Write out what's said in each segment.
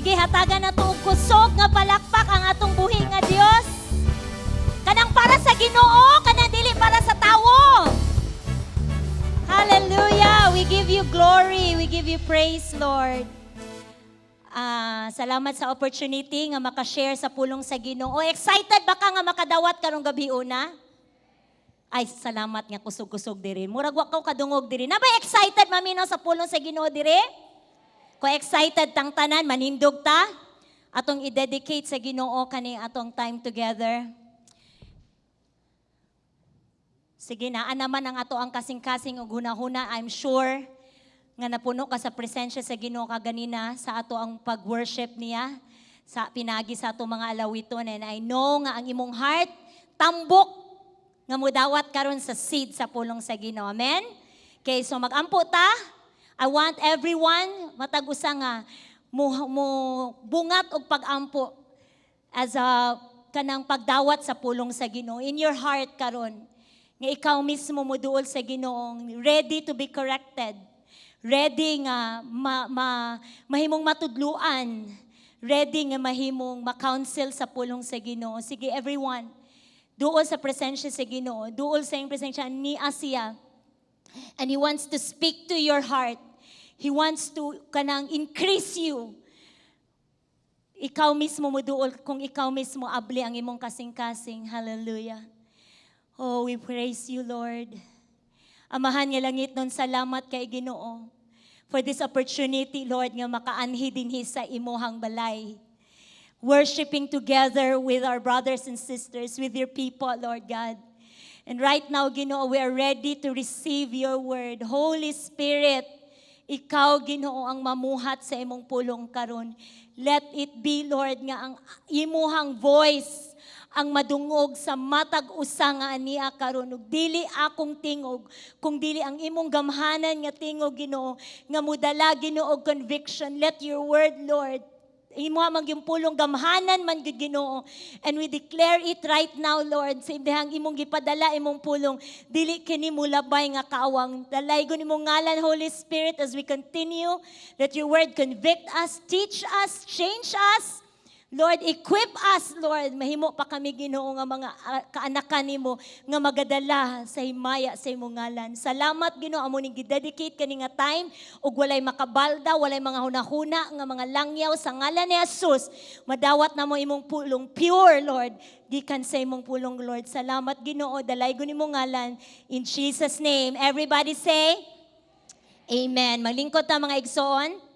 Sige, hatagan nato og kusog nga palakpak ang atong buhi nga Dios. Kanang para sa Ginoo, kanang dili para sa tawo. Hallelujah! We give you glory, we give you praise, Lord. Salamat sa opportunity nga makashare sa pulong sa Ginoo. Excited ba ka nga makadawat karong gabi una? Ay, salamat nga kusog-kusog diri. Murag wa ka kadungog diri. Naa bay excited maminaw sa pulong sa Ginoo diri? Kung excited tang tanan, manindog ta. Atong i-dedicate sa Ginoo kani atong time together. Sige, naa naman ang ato ang kasing-kasing ug hunahuna. I'm sure nga napuno ka sa presensya sa Ginoo kaganina sa ato ang pag-worship niya sa pinagi sa ato mga alawiton, and I know nga ang imong heart tambok nga mudawat karon sa seed sa pulong sa Ginoo. Amen. Okay, so magampo ta. I want everyone, matag usa nga mo bungat og pag-ampo as a kanang pagdawat sa pulong sa Ginoo in your heart karon, nga ikaw mismo moduol sa Ginoo, ready to be corrected, ready nga ma mahimong matudluan, ready nga mahimong ma-counsel sa pulong sa Ginoo. Sige, everyone, duol sa presensya sa Ginoo, duol sa iyong presensya ni Asia, and He wants to speak to your heart. He wants to kanang increase you. Ikaw mismo moduol kung ikaw mismo abli ang imong kasing-kasing. Hallelujah. Oh, we praise you, Lord. Amahan nga langit nun, salamat kay Ginoo for this opportunity, Lord, nga makaanhi dinhi sa imuhang balay. Worshiping together with our brothers and sisters, with your people, Lord God. And right now, Ginoo, we are ready to receive your word. Holy Spirit, ikaw, Ginoo, ang mamuhat sa imong pulong karon. Let it be, Lord, nga ang imuhang voice ang madungog sa matag usa nga ania karon, ug dili akong tingog, kung dili ang imong gamhanan nga tingog, Ginoo, nga mudala, Ginoo, og conviction. Let your word, Lord, imo man yung pulong, gamhanan man gud, Ginoo, and we declare it right now, Lord, sa imong imong gipadala imong pulong, dili kini mulabay nga kaawang. Dalaygon imong ngalan, Holy Spirit, as we continue. Let your word convict us, teach us, change us, Lord, equip us, Lord. Mahimo pa kami, Ginoo, nga mga kaanakan nimo nga magadala sa himaya sa imong ngalan. Salamat, Ginoo, amo ning gidedicate kani nga time ug walay makabalda, walay mga hunahuna nga mga langyaw sa ngalan ni Jesus. Madawat namo imong pulong pure, Lord. Gikan sa imong pulong, Lord. Salamat, Ginoo, dalaygon imong ngalan, in Jesus' name. Everybody say Amen. Maglingkod ta, mga igsoon.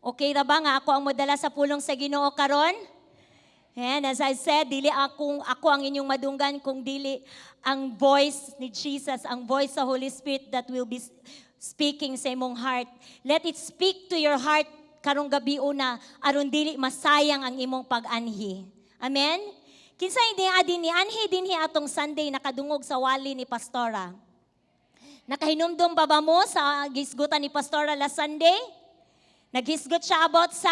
Okay ra ba nga ako ang modala sa pulong sa Ginoo karon? And as I said, dili ako ang inyong madunggan kung dili ang voice ni Jesus, ang voice sa Holy Spirit that will be speaking sa imong heart. Let it speak to your heart karong gabi una aron dili masayang ang imong pag-anhi. Amen? Kinsa hindi adi ni anhi dinhi atong Sunday nakadungog sa wali ni Pastora? Nakahinumdum ba mo sa gisgutan ni Pastora last Sunday? Naghisgot siya about sa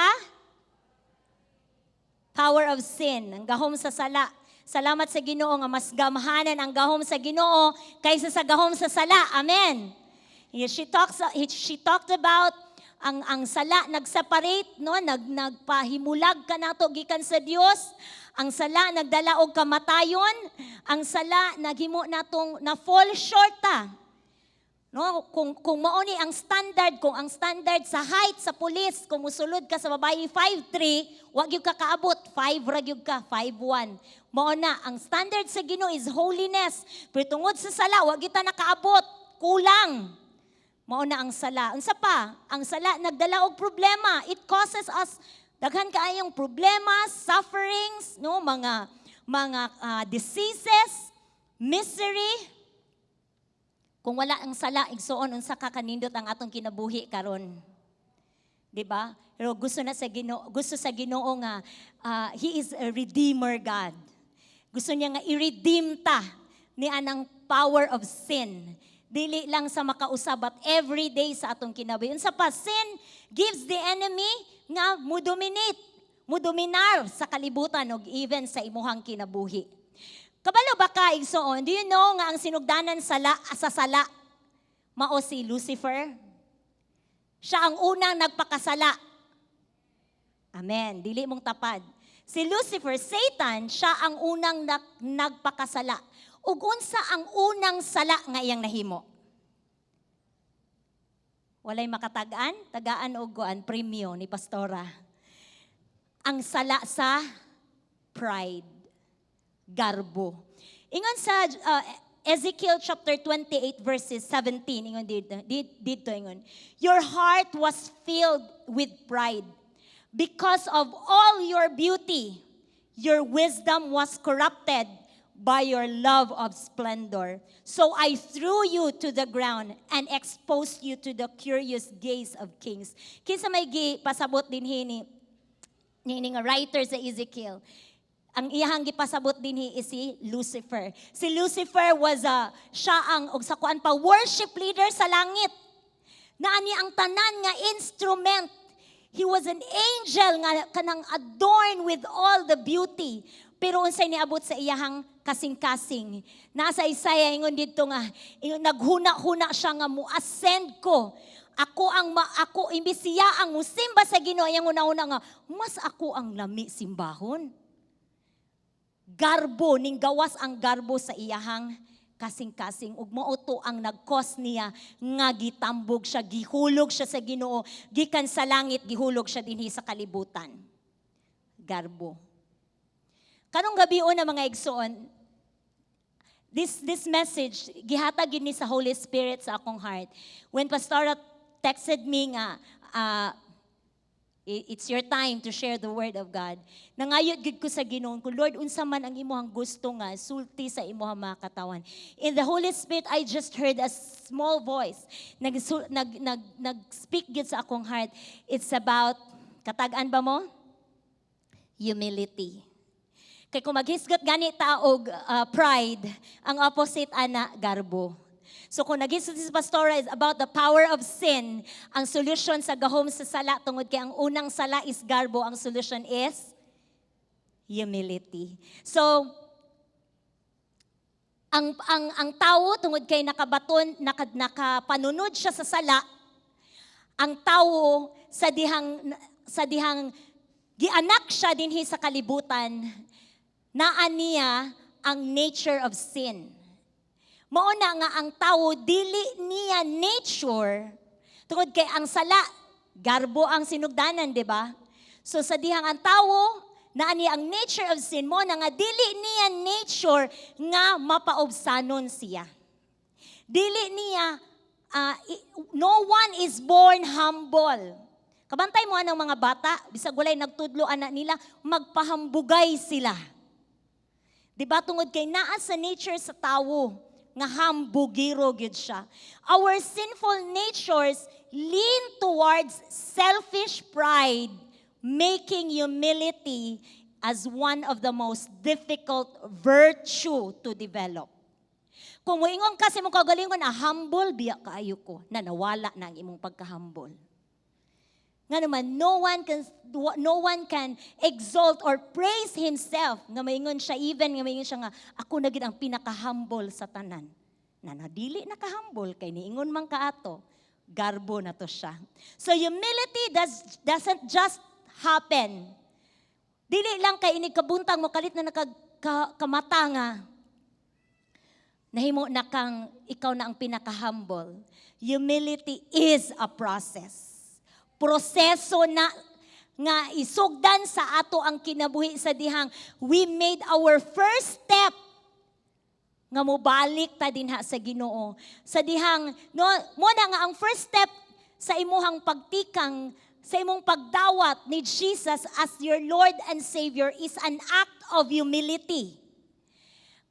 power of sin, ang gahom sa sala. Salamat sa Ginoo nga mas gamhanan ang gahom sa Ginoo kaysa sa gahom sa sala. Amen. She talked about ang sala nag-separate, no, nagpahimulag kanato gikan sa Dios. Ang sala nagdala og kamatayon, ang sala naghimo natong na fall short ta. No, kung mao ni ang standard, kung ang standard sa height sa pulis, kung musulod ka sa babae 5'3", wa gyud ka kaabot, 5 ra gyud ka, 5'1". Mao na ang standard sa Ginoo is holiness. Pero tungod sa sala, wa gyud ta nakaabot, kulang. Mao na ang sala. Unsa pa? Ang sala nagdala og problema. It causes us daghan kaayong problema, sufferings, no, mga diseases, misery. Kung wala ang sala, igsuon, unsa ka kanindot ang atong kinabuhi karon? 'Di ba? Pero gusto sa Ginoo nga He is a redeemer God. Gusto niya nga i-redeem ta ni anang power of sin. Dili lang sa makausab but every day sa atong kinabuhi. Unsa pa, sin gives the enemy nga mudominate, mudominar sa kalibutan ug even sa imuhang kinabuhi. Kabalo ba ka, igsoon? Do you know nga ang sinugdanan sa sala mao si Lucifer? Siya ang unang nagpakasala. Amen. Dili mong tapad. Si Lucifer, Satan, siya ang unang nagpakasala. Ug unsa ang unang sala nga iyang nahimo? Walay makatag-an, tagaan og kuan, premyo ni pastora. Ang sala sa pride, garbo. Ingon sa Ezekiel chapter 28 verses 17, ingon dito, ingon, "Your heart was filled with pride because of all your beauty. Your wisdom was corrupted by your love of splendor. So I threw you to the ground and exposed you to the curious gaze of kings." Kinsa may gi pasabot dinhi ni nga writer sa Ezekiel? Ang iyahang gipasabot dinhi is si Lucifer. Si Lucifer was a siya ang og sa kuan pa, worship leader sa langit. Naa ni ang tanan nga instrument. He was an angel nga kanang adorned with all the beauty. Pero unsay niabot sa iyahang kasing-kasing? Nasa Isaiah, ingon dito nga ingon, naghuna-huna siya nga mo-ascend ko. Ako ang ma, ako imbis siya ang musimba sa Ginoo, iyang una-una nga mas ako ang lami simbahon. Garbo, ning gawas ang garbo sa iyahang kasing-kasing ug mao to ang nag-cause niya nga gitambog siya, gihulog siya sa Ginoo, gikan sa langit gihulog siya dinhi sa kalibutan. Garbo. Karong gabi na, mga igsoon, this message gihatag gid ni sa Holy Spirit sa akong heart. When Pastora texted me nga it's your time to share the word of God, nangayod gid ko sa Ginoo ko, "Lord, unsa man ang imong gusto nga sulti sa imong mga katawan?" In the Holy Spirit, I just heard a small voice. Nag nag nag nag-speak gid sa akong heart. It's about, katag-an ba mo? Humility. Kay kung maghisgot gani ta og pride, ang opposite ana, garbo. So kung naghisgot si Pastora is about the power of sin, ang solution sa gahom sa sala, tungod kay ang unang sala is garbo, ang solution is humility. So ang tawo, tungod kay nakabaton, nakapanunod siya sa sala, ang tawo sa dihang gianak siya dinhi sa kalibutan, naa niya ang nature of sin. Mao na nga ang tawo dili niya nature tungod kay ang sala, garbo ang sinugdanan, di ba? So sa dihang ang tawo naa niya ang nature of sin, mao na nga dili niya nature nga mapaubsanon siya. Dili niya no one is born humble. Kabantay mo anang mga bata, bisag walay nagtudlo ana nila, magpahambugay sila. Di ba, tungod kay naa sa nature sa tawo nga hambugiro gyud siya. Our sinful natures lean towards selfish pride, making humility as one of the most difficult virtue to develop. Kung moingon ka sa imong kaugalingon, "Ah, humble biya kaayo ko," na nawala na ang imong pagka-humble. Nga naman, no one can exalt or praise himself. Nga maingon siya, even nga maingon siya nga, "Ako na gid ang pinaka-humble sa tanan." Na nadili naka-humble, kay niingon man kaato, garbo na to siya. So humility doesn't just happen. Dili lang kay inig kabuntag mo kalit na kamata nga, nahimo na kang ikaw na ang pinaka-humble. Humility is a process. Proseso na nga isugdan sa ato ang kinabuhi sa dihang we made our first step nga mobalik ta dinha sa Ginoo. Sa dihang no mo na nga ang first step sa imuhang pagtikang, sa imong pagdawat ni Jesus as your Lord and Savior is an act of humility.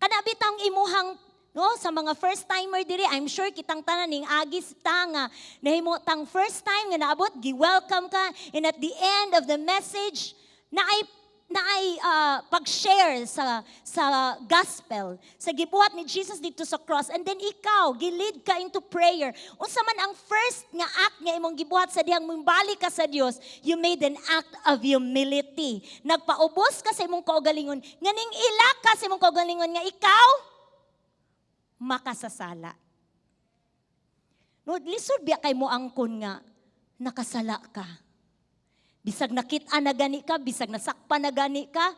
Kana bitang imuhang no, sa mga first timer diri, I'm sure kitang tanan ning agis ta nga nahimo tang first time nga naabot, gi-welcome ka, and at the end of the message naay pag-share sa gospel, sa gibuhat ni Jesus dito sa cross, and then ikaw gi-lead ka into prayer. Unsa man ang first nga act nga imong gibuhat sa dihang mobalik ka sa Dios? You made an act of humility. Nagpaubos ka sa imong kaugalingon nga ning ila ka sa imong kaugalingon nga ikaw makasasala. No, lisod biya kay mo angkon nga Nakasala ka. Bisag nakit-an na gani ka, bisag nasakpan na gani ka,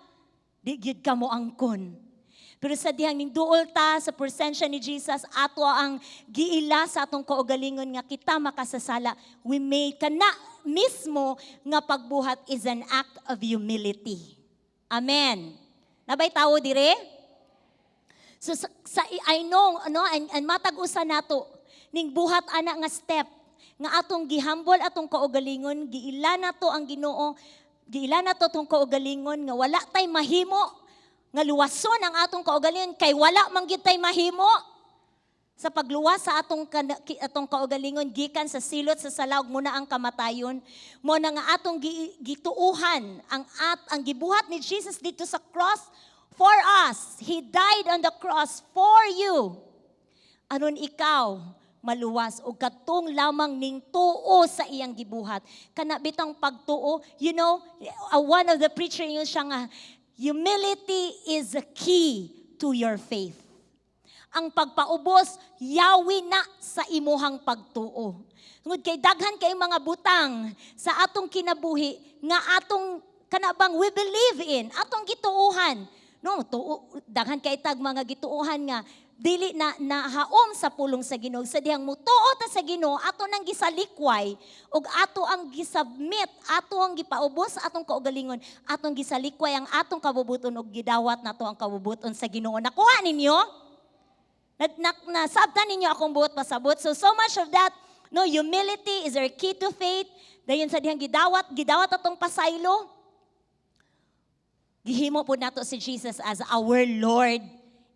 di gyud ka mo angkon. Pero sa dihang ning duol ta sa presensya ni Jesus, ato ang giila sa atong kaugalingon nga kita makasasala. We may kana mismo nga pagbuhat is an act of humility. Amen. Naa bay tawo dire? So sa I know, no, and matag usa nato ning buhat ana nga step nga atong gihambol atong kaugalingon, giila nato ang Ginoo, giila nato atong kaugalingon nga wala tay mahimo nga luwason ang atong kaugalingon kay wala man gyud tay mahimo sa pagluwas sa atong kaugalingon gikan sa silot sa sala ug muna ang kamatayon. Mo na nga atong gituuhan ang gibuhat ni Jesus dito sa cross for us. He died on the cross for you aron ikaw maluwas og katong lamang ning tuo sa iyang gibuhat. Kana bitang pagtuo, one of the preacher, ingon siya nga humility is the key to your faith. Ang pagpaubos, yawi na sa imuhang pagtuo. Tungod kay daghan kay mga butang sa atong kinabuhi nga atong kana bang we believe in, atong gituohan. No, tuo, daghan kay tag mga gituohan nga dili na nahaom sa pulong sa Ginoo. Sa dihang mutuo ta sa Ginoo, ato nang gisalikway ug ato ang gisubmit, ato ang gipaubos sa atong kaugalingon, atong gisalikway ang atong kabubuton ug gidawat nato ang kabubuton sa Ginoo. Nakuha ninyo? Na, nasabtan ninyo akong buot pasabot? So, so much of that, no, humility is our key to faith. Dayon sa dihang gidawat atong pasaylo. Gihimo po nato si Jesus as our Lord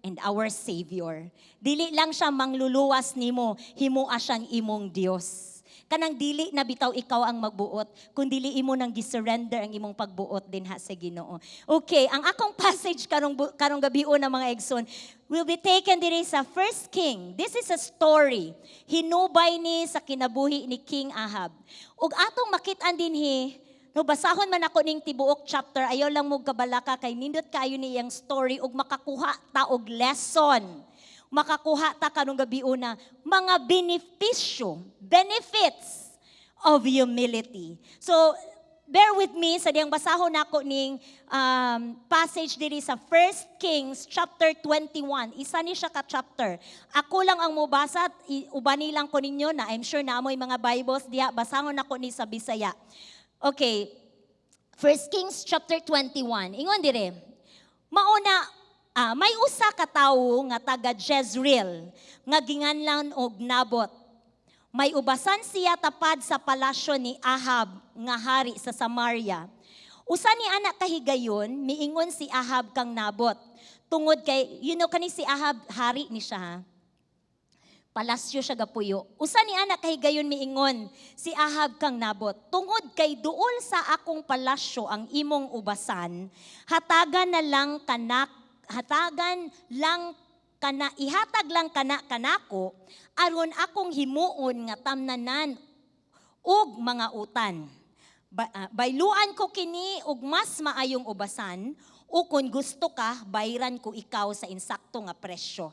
and our Savior. Dili lang siya mangluluwas nimo, himoa siyang imong Dios. Kanang dili na bitaw ikaw ang magbuot, kun dili imo nang gisurrender ang imong pagbuot dinha sa Ginoo. Okay, ang akong passage karong gabi na, mga igsoon, will be taken diri sa First King. This is a story. Hinubay ni sa kinabuhi ni King Ahab. Ug atong makit-an dinhi. No, basahon man ako ning tibuok chapter, ayaw lang mo kabalaka kay nindot kaayo ni iyang story ug makakuha ta og lesson. Makakuha ta karong gabi una mga benepisyo, benefits of humility. So, bear with me sa diyang basahon nako ning passage diri sa 1 Kings chapter 21. Isa ni siya ka chapter. Ako lang ang mobasa, ubani lang ko ninyo na I'm sure na amoy mga Bibles diha, basahon nako ni sa Bisaya. Okay. 1 Kings chapter 21. Ingon dire. Mauna, may usa ka tawo nga taga Jezreel nga ginganlan og Nabot. May ubasan siya tapad sa palasyo ni Ahab nga hari sa Samaria. Usa ni anak kahigayon, miingon si Ahab kang Nabot. Tungod kay, kani si Ahab, hari ni siya ha. Palasyo siya gapuyo. Usa ni anak kahigayon, miingon si Ahab kang Nabot. "Tungod kay duol sa akong palasyo ang imong ubasan, hatagan na lang kanak, hatagan lang kana, ihatag lang kana kanako aron akong himuon nga tamnanan ug mga utan. Bayluan ko kini og mas maayong ubasan o kung gusto ka, bayran ko ikaw sa insakto nga presyo."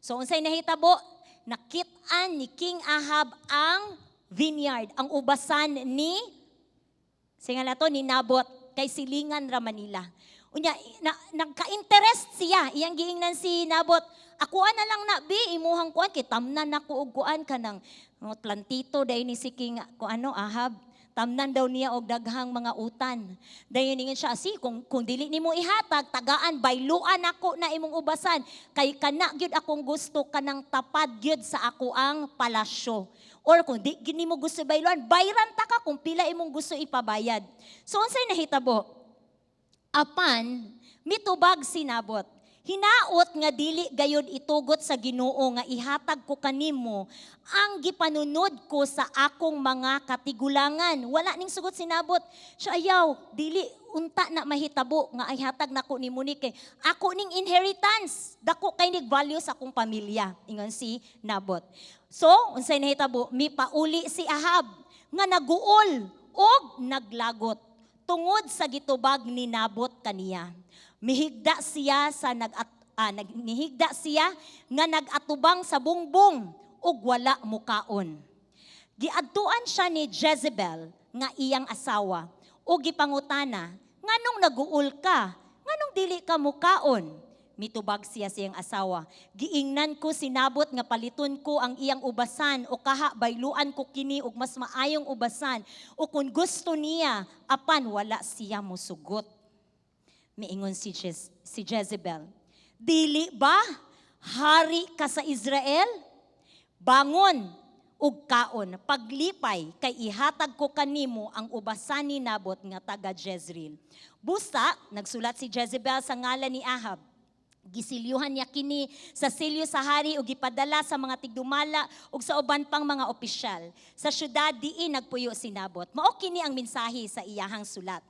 So unsay nahitabo? Nakit-an ni King Ahab ang vineyard, ang ubasan ni singa na to ni Nabot kay silingan ra Manila. Unya na, nagka-interest siya, iyang giingnan si Nabot, "Akuan na lang na bi imuhang kuan kay tamnan nako og kuan kanang oh, plantito dahil ni si King ko ano Ahab." Tamnan daw niya og daghang mga utan. Dayon ningon siya, "Si kung dili nimo ihatag, tagaan, bayluan ako na imong ubasan kay kana gyud akong gusto, kanang tapad gyud sa ako ang palasyo. Or kung di gyud nimo gusto bayluan, bayran ta ka kung pila imong gusto ipabayad." So unsay nahitabo? Apan mitubag si Nabot, "Hinaot nga dili gayod itugot sa Ginoo nga ihatag ko kanimo ang gipanunod ko sa akong mga katigulangan." Wala ning sugot si Nabot. Siya, "Ayaw, dili unta na mahitabo nga ihatag nako nimo ni kay ako ning inheritance. Dako kay nig value sa akong pamilya," ingon si Nabot. So, unsay nahitabo? Mipauli si Ahab nga naguol og naglagot tungod sa gitubag ni Nabot kaniya. Mihigda siya sa nag ah, nag, nihigda siya nga nag-atubang sa bungbong ug wala mukaon. Giadtuan siya ni Jezebel nga iyang asawa ug gipangutana, "Nganong naguol ka? Nganong dili ka mukaon?" Mitubag siya sa iyang asawa, "Giingnan ko si Nabot nga paliton ko ang iyang ubasan o kaha bayluan ko kini og mas maayong ubasan o kung gusto niya, apan wala siya mosugot." Miingon si Jezebel, "Dili ba hari ka sa Israel? Bangon ug kaon, paglipay, kay ihatag ko kanimo ang ubasan ni Nabot nga taga Jezreel." Busa, nagsulat si Jezebel sa ngalan ni Ahab. Gisilyuhan niya kini sa silyo sa hari ug gipadala sa mga tigdumala ug sa uban pang mga opisyal sa syudad diin nagpuyo si Nabot. Mao kini ang mensahe sa iyahang sulat.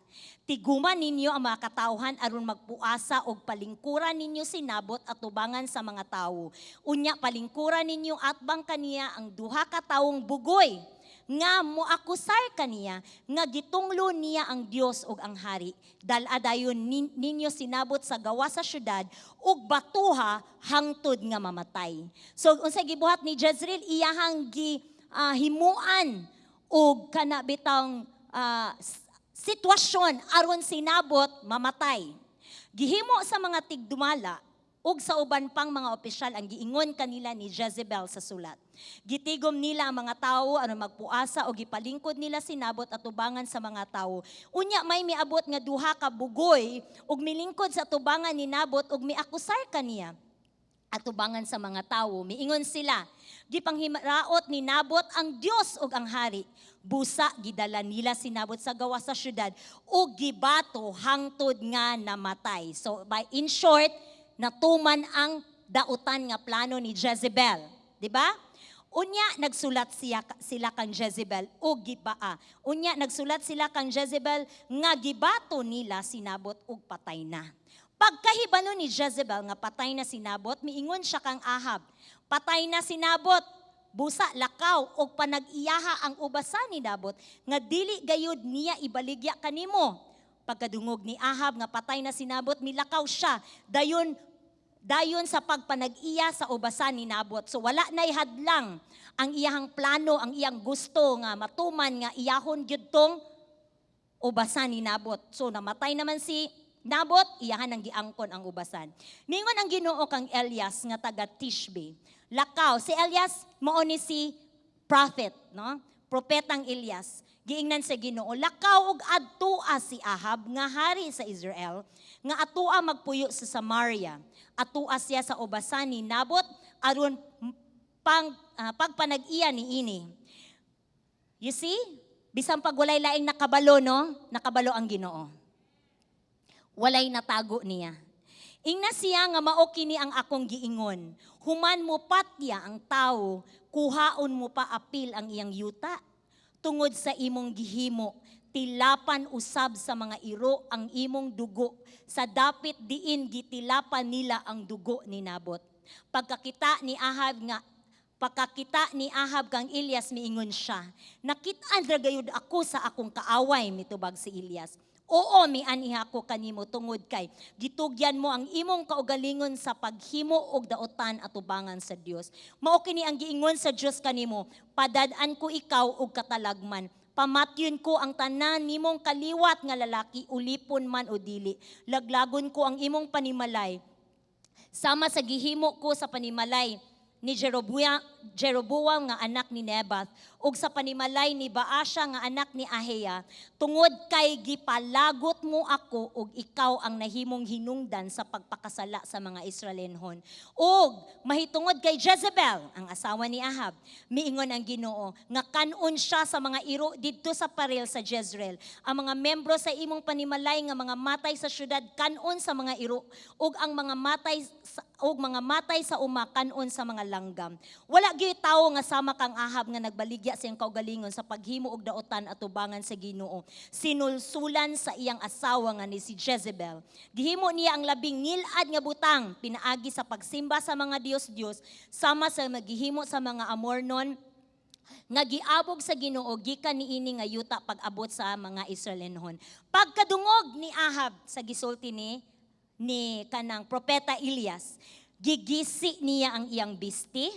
"Tiguma ninyo ang mga katawhan aron magpuasa og palingkuran ninyo si Nabot atubangan sa mga tawo. Unya palingkuran ninyo atbang kaniya ang duha ka tawong bugoy nga moakusar kaniya nga gitunglo niya ang Dios ug ang hari. Dal-a dayon ninyo si Nabot sa gawas sa syudad ug batuha hangtod nga mamatay." So unsa gibuhat ni Jezreel? Iyahang gi himuan og kana bitang sitwasyon aron si Nabot mamatay. Gihimo sa mga tigdumala ug sa uban pang mga opisyal ang giingon kanila ni Jezebel sa sulat. Gitigom nila ang mga tawo aron magpuasa o gipalingkod nila si Nabot atubangan sa mga tawo. Unya may miabot nga duha ka bugoy ug milingkod sa atubangan ni Nabot ug miakusar kaniya atubangan sa mga tawo. Miingon sila, "Gipanghimaraot ni Nabot ang Dios ug ang hari." Busa gidala nila si Nabot sa gawas sa syudad ug gibato hangtod nga namatay. So by in short, natuman ang dautan nga plano ni Jezebel, di ba? Unya nagsulat sila kang Jezebel ug gibaa. Unya nagsulat sila kang Jezebel nga gibato nila si Nabot ug patay na. Pagkahibalo ni Jezebel nga patay na si Nabot, miingon siya kang Ahab, "Patay na si Nabot. Busa lakaw og panag-iyaha ang ubasan ni Nabot nga dili gayud niya ibaligya kanimo." Pagkadungog ni Ahab nga patay na si Nabot, milakaw siya dayon dayon sa pagpanag-iya sa ubasan ni Nabot. So wala na'y hadlang ang iyahang plano, ang iyang gusto nga matuman nga iyahon gyud tong ubasan ni Nabot. So namatay naman si Nabot, iyahan ang giangkon ang ubasan. Mingon ang Ginoo kang Elias nga taga Tishbe. "Lakaw." Si Elias mao ni si prophet, no? Propetang Elias. Giingnan sa Ginoo, "Lakaw ug adtua si Ahab nga hari sa Israel, nga atua magpuyo sa Samaria. Atua siya sa ubasan ni Nabot aron pagpanag-iya ni ini." You see? Bisan pag walay laing nakabalo, no? Nakabalo ang Ginoo. Walay natago niya. "Ingna siya nga mao kini ang akong giingon. Human mo patya ang tawo, kuhaon mo pa apil ang iyang yuta. Tungod sa imong gihimo, tilapan usab sa mga iro ang imong dugo sa dapit diin gitilapan nila ang dugo ni Nabot." Pagkakita ni Ahab kang Elias, miingon siya, "Nakit-an ra gayud ako sa akong kaaway." Mitubag si Elias, "Oo, mianhi ako kanimo tungod kay gitugyan mo ang imong kaugalingon sa paghimo og daotan atubangan sa Dios. Mao kini ang giingon sa Dios kanimo: Padad-an ko ikaw og katalagman. Pamatyon ko ang tanan nimong kaliwat nga lalaki, ulipon man o dili. Laglagon ko ang imong panimalay sama sa gihimo ko sa panimalay ni Jeroboam nga anak ni Nebat ug sa panimalay ni Baasha nga anak ni Ahia, tungod kay gipalagot mo ako ug ikaw ang nahimong hinungdan sa pagpakasala sa mga Israelinhon." Ug mahitungod kay Jezebel, ang asawa ni Ahab, miingon ang Ginoo nga kan-on siya sa mga iro didto sa paril sa Jezreel. Ang mga membro sa imong panimalay nga mga matay sa syudad kan-on sa mga iro ug ang mga matay sa, ug mga matay sa uma kan-on sa mga langgam. Wala gyud tawo nga sama kang Ahab nga nagbaligya sa iyang kaugalingon sa paghimo og daotan atubangan sa Ginoo. Sinulsulan sa iyang asawa nga ni si Jezebel. Gihimo niya ang labing ngilad nga butang pinaagi sa pagsimba sa mga dios-dios sama sa magihimo sa mga Amornon nga giabog sa Ginoo gikan niini nga yuta pag-abot sa mga Israelinhon. Pagkadungog ni Ahab sa gisulti ni kanang propeta Elias, gigisi niya ang iyang bisti,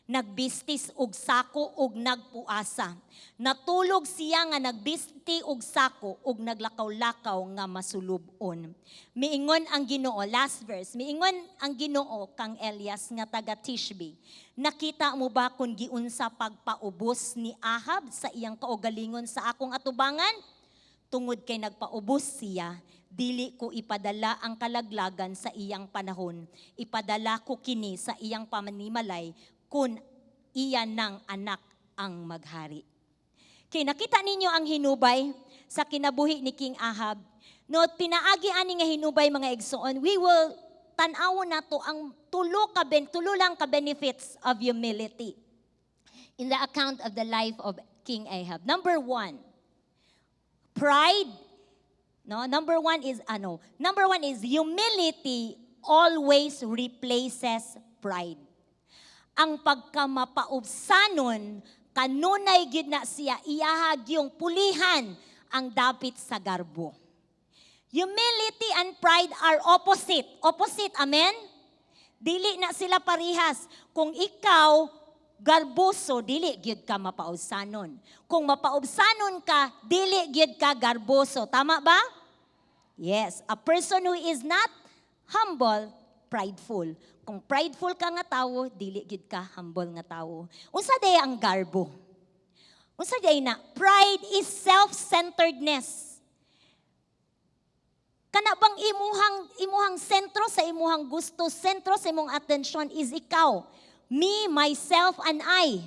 Nagbistis og sako og nagpuasa. Natulog siya nga nagbisti og sako og naglakaw-lakaw nga masulubon. Miingon ang Ginoo, last verse, miingon ang Ginoo kang Elias nga taga Tishbe: "Nakita mo ba kung giunsa pagpaubos ni Ahab sa iyang kaugalingon sa akong atubangan? Tungod kay nagpaubos siya, dili ko ipadala ang kalaglagan sa iyang panahon. Ipadala ko kini sa iyang pamanimalay kung iya ng anak ang maghari." Okay, nakita ninyo ang hinubay sa kinabuhi ni King Ahab. No, pinaagi ani nga hinubay, mga igsoon, we will tan-awon nato ang tulo lang ka benefits of humility in the account of the life of King Ahab. Number one, pride. No, number one is ano? Number one is humility always replaces pride. Ang pagkamapaubsanon, kanunay gyud na siya iyahag yung pulihan ang dapit sa garbo. Humility and pride are opposite. Opposite, amen? Dili na sila parihas. Kung ikaw garboso, dili gyud ka mapaubsanon. Kung mapaubsanon ka, dili gyud ka garboso. Tama ba? Yes, a person who is not humble, prideful. Kung prideful ka nga tawo, dili gyud ka humble nga tawo. Unsa day ang garbo? Unsa day na? Pride is self-centeredness. Kana bang imuhang sentro sa imuhang gusto, sentro sa imong atensyon is ikaw. Me, myself, and I.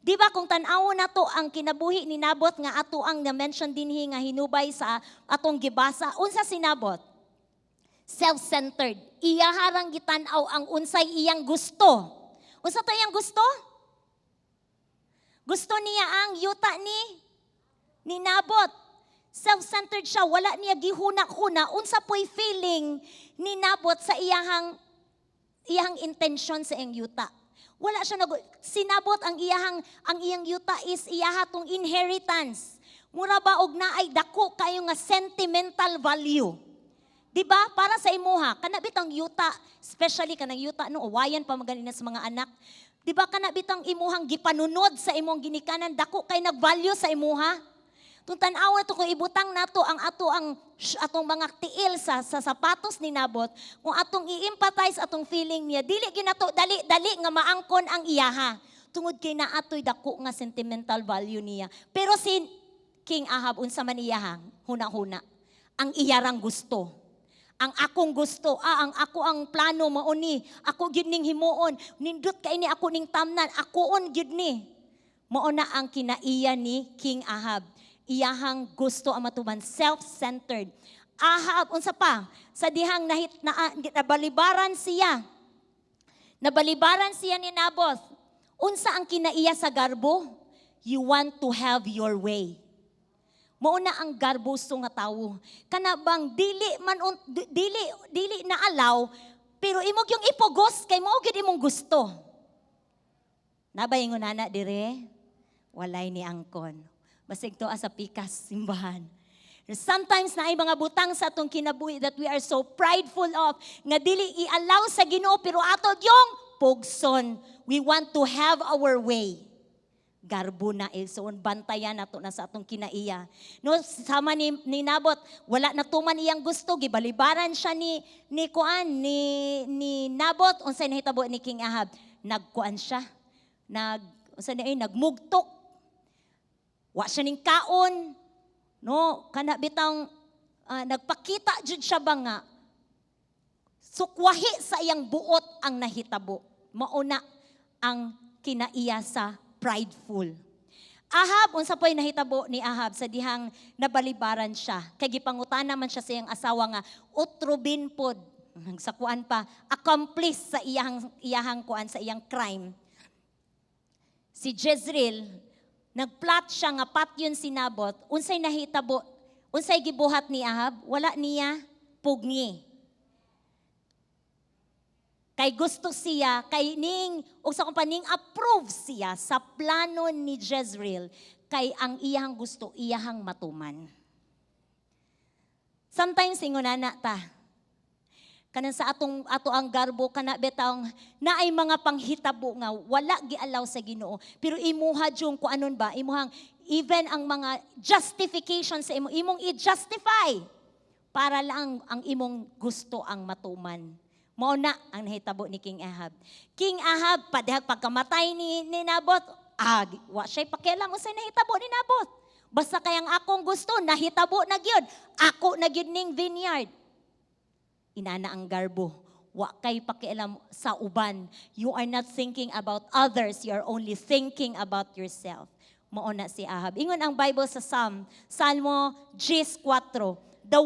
Di ba kung tan-awon nato ang kinabuhi ni Nabot nga ato ang na-mention dinhi nga hinubay sa atong gibasa, unsa si Nabot? Self-centered. Iyaharang gitan-aw ang unsay iyang gusto. Unsa to iyang gusto? Gusto niya ang yuta ni Nabot. Self-centered siya, wala niya gihuna-huna unsa po'y feeling ni Nabot sa iyang intention sa iyang yuta. Wala siya nag si Nabot, ang iyang yuta is iyaha tong inheritance. Mura ba og naay dako kayo nga sentimental value. Di ba? Para sa imuha, kana bitang yuta, especially kanang yuta no uwayan pa magani na sa mga anak. Di ba kana bitang imuhang gipanunod sa imong ginikanan, dako kay nag-value sa imuha? Tung tan-awa to, kung ibutang nato ang ato ang atong mga tiil sa sapatos ni Nabot, kung atong i-empathize atong feeling niya, dili gyud nato dali dali nga maangkon ang iyaha. Tungod kay naatoy dako nga sentimental value niya. Pero si King Ahab, unsa man iyahang huna-huna? Ang iyarang gusto. Ang akong gusto, ang ako ang plano mao ni, ako gyud ning himuon, nindot kay ni ako ning tamnan, akoon gyud ni. Mao na ang kinaiya ni King Ahab. Iyahang gusto ang matuman, self-centered. Ahab, unsa pa? Sa dihang nahit na, nabalibaran siya. Nabalibaran siya ni Naboth. Unsa ang kinaiya sa garbo? You want to have your way. Mao na ang garboso nga tawo. Kana bang dili man dili na alaw pero imo yung ipugos kay mao gyud imong gusto. Nabay nana dire? Walay ni angkon. Basig to sa pikas simbahan. Sometimes naay mga butang sa atong kinabuhi that we are so prideful of nga dili i-allow sa Ginoo pero ato yung pugson. We want to have our way. Garbo na igsoon, bantayan nato na sa atong kinaiya. No, sama ni Nabot, wala na tuman iyang gusto, gibalibaran siya ni kuan ni Nabot. Unsay nahitabo ni King Ahab? Nagkuan siya. Nag unsa ni ay nagmugtok. Wa siya ning kaon. No, kana bitang nagpakita jud siya ba nga sukwahi sa iyang buot ang nahitabo. Mao na ang kinaiya sa prideful. Ahab, unsa po'y nahitabo ni Ahab sa dihang nabalibaran siya? Kay gipangutana man siya sa iyang asawa nga utrobin pod, sa kuan pa, accomplice sa iyahang kuan, sa iyang crime. Si Jezreel, nagplot siya nga patyon si Nabot. Unsay nahitabo? Unsay gibuhat ni Ahab? Wala niya pugngi. Kay gusto siya, kay ning, ug sa kung ning approve siya sa plano ni Jezreel, kay ang iyahang gusto, iyahang matuman. Sometimes, ingon na ta. Kanang sa atong ato ang garbo, kana betang naay mga panghitabo nga wala gialaw sa Ginoo, pero imuha jung kuanon ba, imuhang even ang mga justification sa imo, imong i-justify para lang ang imong gusto ang matuman. Mao na ang nahitabo ni King Ahab. King Ahab, padehag pagkamatay ni Naboth, wa siya pakialam unsay nahitabo ni Naboth. Basta kayang akong gusto, nahitabo na gyud. Ako na gyud ning vineyard. Inana ang garbo. Wa kay pakialam sa uban. You are not thinking about others, you are only thinking about yourself. Mao na si Ahab. Ingon ang Bible sa Psalm, Salmo 4, the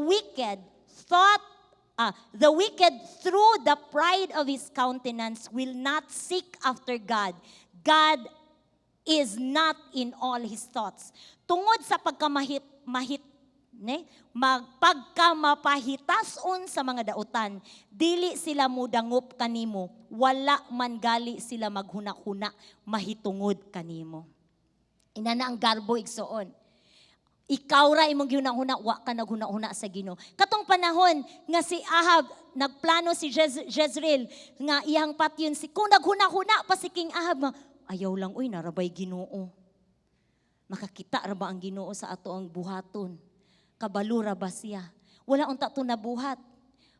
wicked through the pride of his countenance will not seek after God. God is not in all his thoughts. Tungod sa pagkamahit mahit ne magpagkamapahitason sa mga dautan, dili sila mudangop kanimo, wala man gali sila maghuna-huna mahitungod kanimo. Inana ang garbo, igsoon. Ikaw ra imong gihuna-huna, wa ka naghuna-huna sa Ginoo. Katong panahon nga si Ahab nagplano si Jezreel nga iyang patyon si, kung naghuna-huna pa si King Ahab nga ayaw lang uy, naa ra bay Ginoo. Makakita ra ba ang Ginoo sa ato ang buhaton? Kabalo ra ba siya? Wala unta to nabuhat.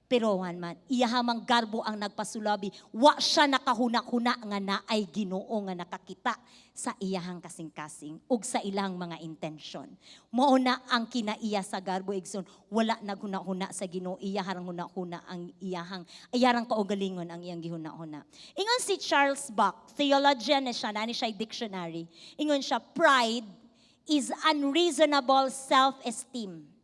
Pero wan man, iyahang garbo ang nagpasulabi. Wa siya nakahuna-huna nga naay Ginoo nga nakakita sa iyahang kasing-kasing ug sa ilang mga intensyon. Mao na ang kinaiya sa garbo, igsoon. Wala naghuna-huna sa Ginoo, iyahang huna-huna ang iyahang iyarang kaugalingon ang iyang gihuna-huna. Ingon si Charles Buck, theologian na siya, nani siya dictionary. Ingon siya, "Pride is unreasonable self-esteem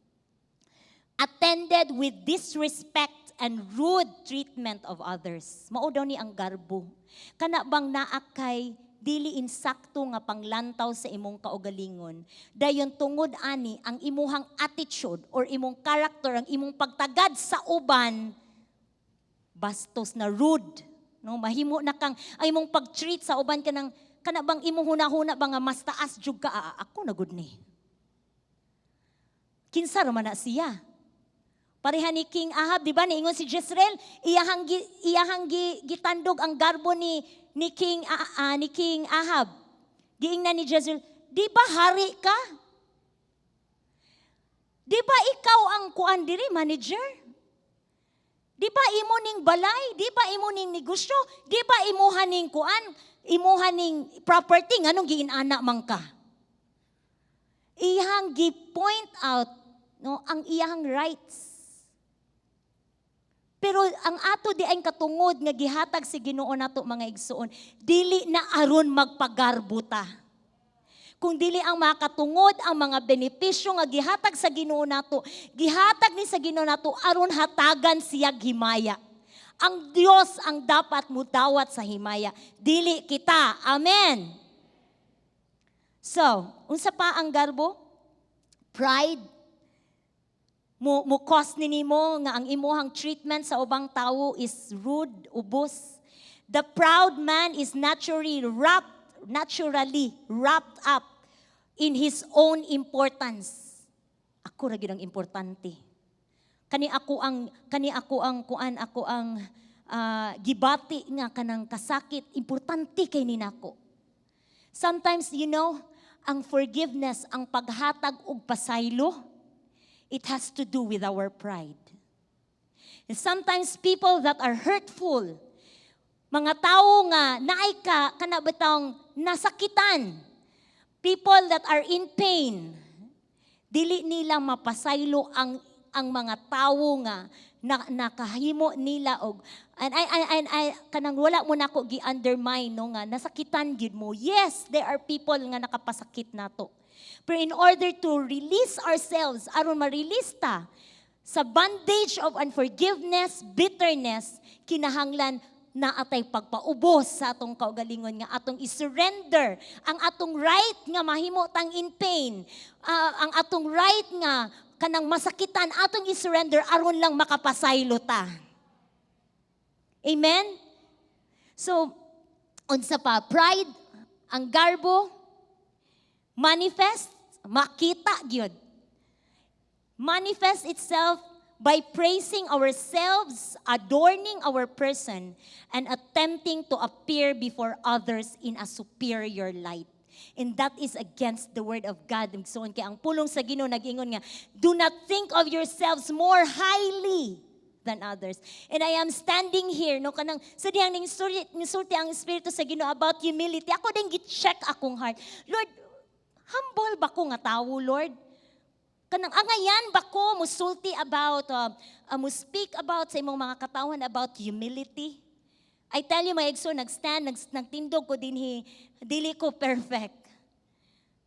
attended with disrespect and rude treatment of others." Mao daw ni ang garbo. Kana bang naa kay dili insakto nga panglantaw sa imong kaugalingon? Dayon tungod ani, ang imuhang attitude or imong character, ang imong pagtagad sa uban, bastos na, rude. No, mahimo na kang ang imong pag-treat sa uban, kanang kana bang imong huna-huna ba nga mas taas jud ka, "Ah, ako na gud ni. Kinsa ra man na siya?" Pareha ni King Ahab, di ba? Niingon si Jezreel, iyahang gitandog ang garbo ni King Ahab. Giingnan ni Jezreel, "Di ba hari ka? Di ba ikaw ang kuan diri, manager? Di ba imo ning balay? Di ba imo ning negosyo? Di ba imuha ning kuan? Imuha ning property? Nganong giinana man ka?" Iyang gi-point out, no, ang iyang rights. Pero ang ato di ay katungod nga gihatag si Ginoo nato, mga igsuon, dili na aron magpagarbo ta. Kung dili ang makatungod ang mga benepisyo nga gihatag sa Ginoo nato, gihatag ni sa Ginoo nato aron hatagan siya himaya. Ang Dios ang dapat mudawat sa himaya, dili kita. Amen. So, unsa pa ang garbo? Pride mo cause ni nimo nga ang imuhang treatment sa ubang tawo is rude, ubos. The proud man is naturally wrapped up in his own importance. Ako ra gyud ang importante. Kani ako ang kuan, ako ang gibati nga kanang kasakit, importante kay ni nako. Sometimes, ang forgiveness, ang paghatag og pasaylo, it has to do with our pride. And sometimes people that are hurtful, mga tao nga naay ka kana bitawng nasakitan, people that are in pain, dili nila mapasaylo ang mga tawo nga na, nakahimo nila og and I kanang wala mo nako gi-undermine, no, nga nasakitan gid mo. Yes, there are people nga nakapasakit nato. Pero in order to release ourselves, aron ma-release ta sa bondage of unforgiveness, bitterness, kinahanglan na atay pagpaubos sa atong kaugalingon nga atong i-surrender ang atong right nga mahimo tang in pain, ang atong right nga kanang masakitan, atong i-surrender aron lang makapasaylo ta. Amen. So unsa pa? Pride, ang garbo manifest, makita gyud, manifest itself By praising ourselves, adorning our person, and attempting to appear before others in a superior light. And that is against the word of God. So, kay ang pulong sa Ginoo nag-ingon nga, "Do not think of yourselves more highly than others." And I am standing here, no, kanang, sa dihang ning sulti ang Espiritu sa Ginoo about humility. Ako din gi-check akong heart. Lord, humble ba ko nga tawo, Lord? Kanang angayan ba ko musulti about, mo speak about sa imong mga katawhan about humility? I tell you, mga igsoon, nag-stand, nagtindog ko dinhi, dili ko perfect.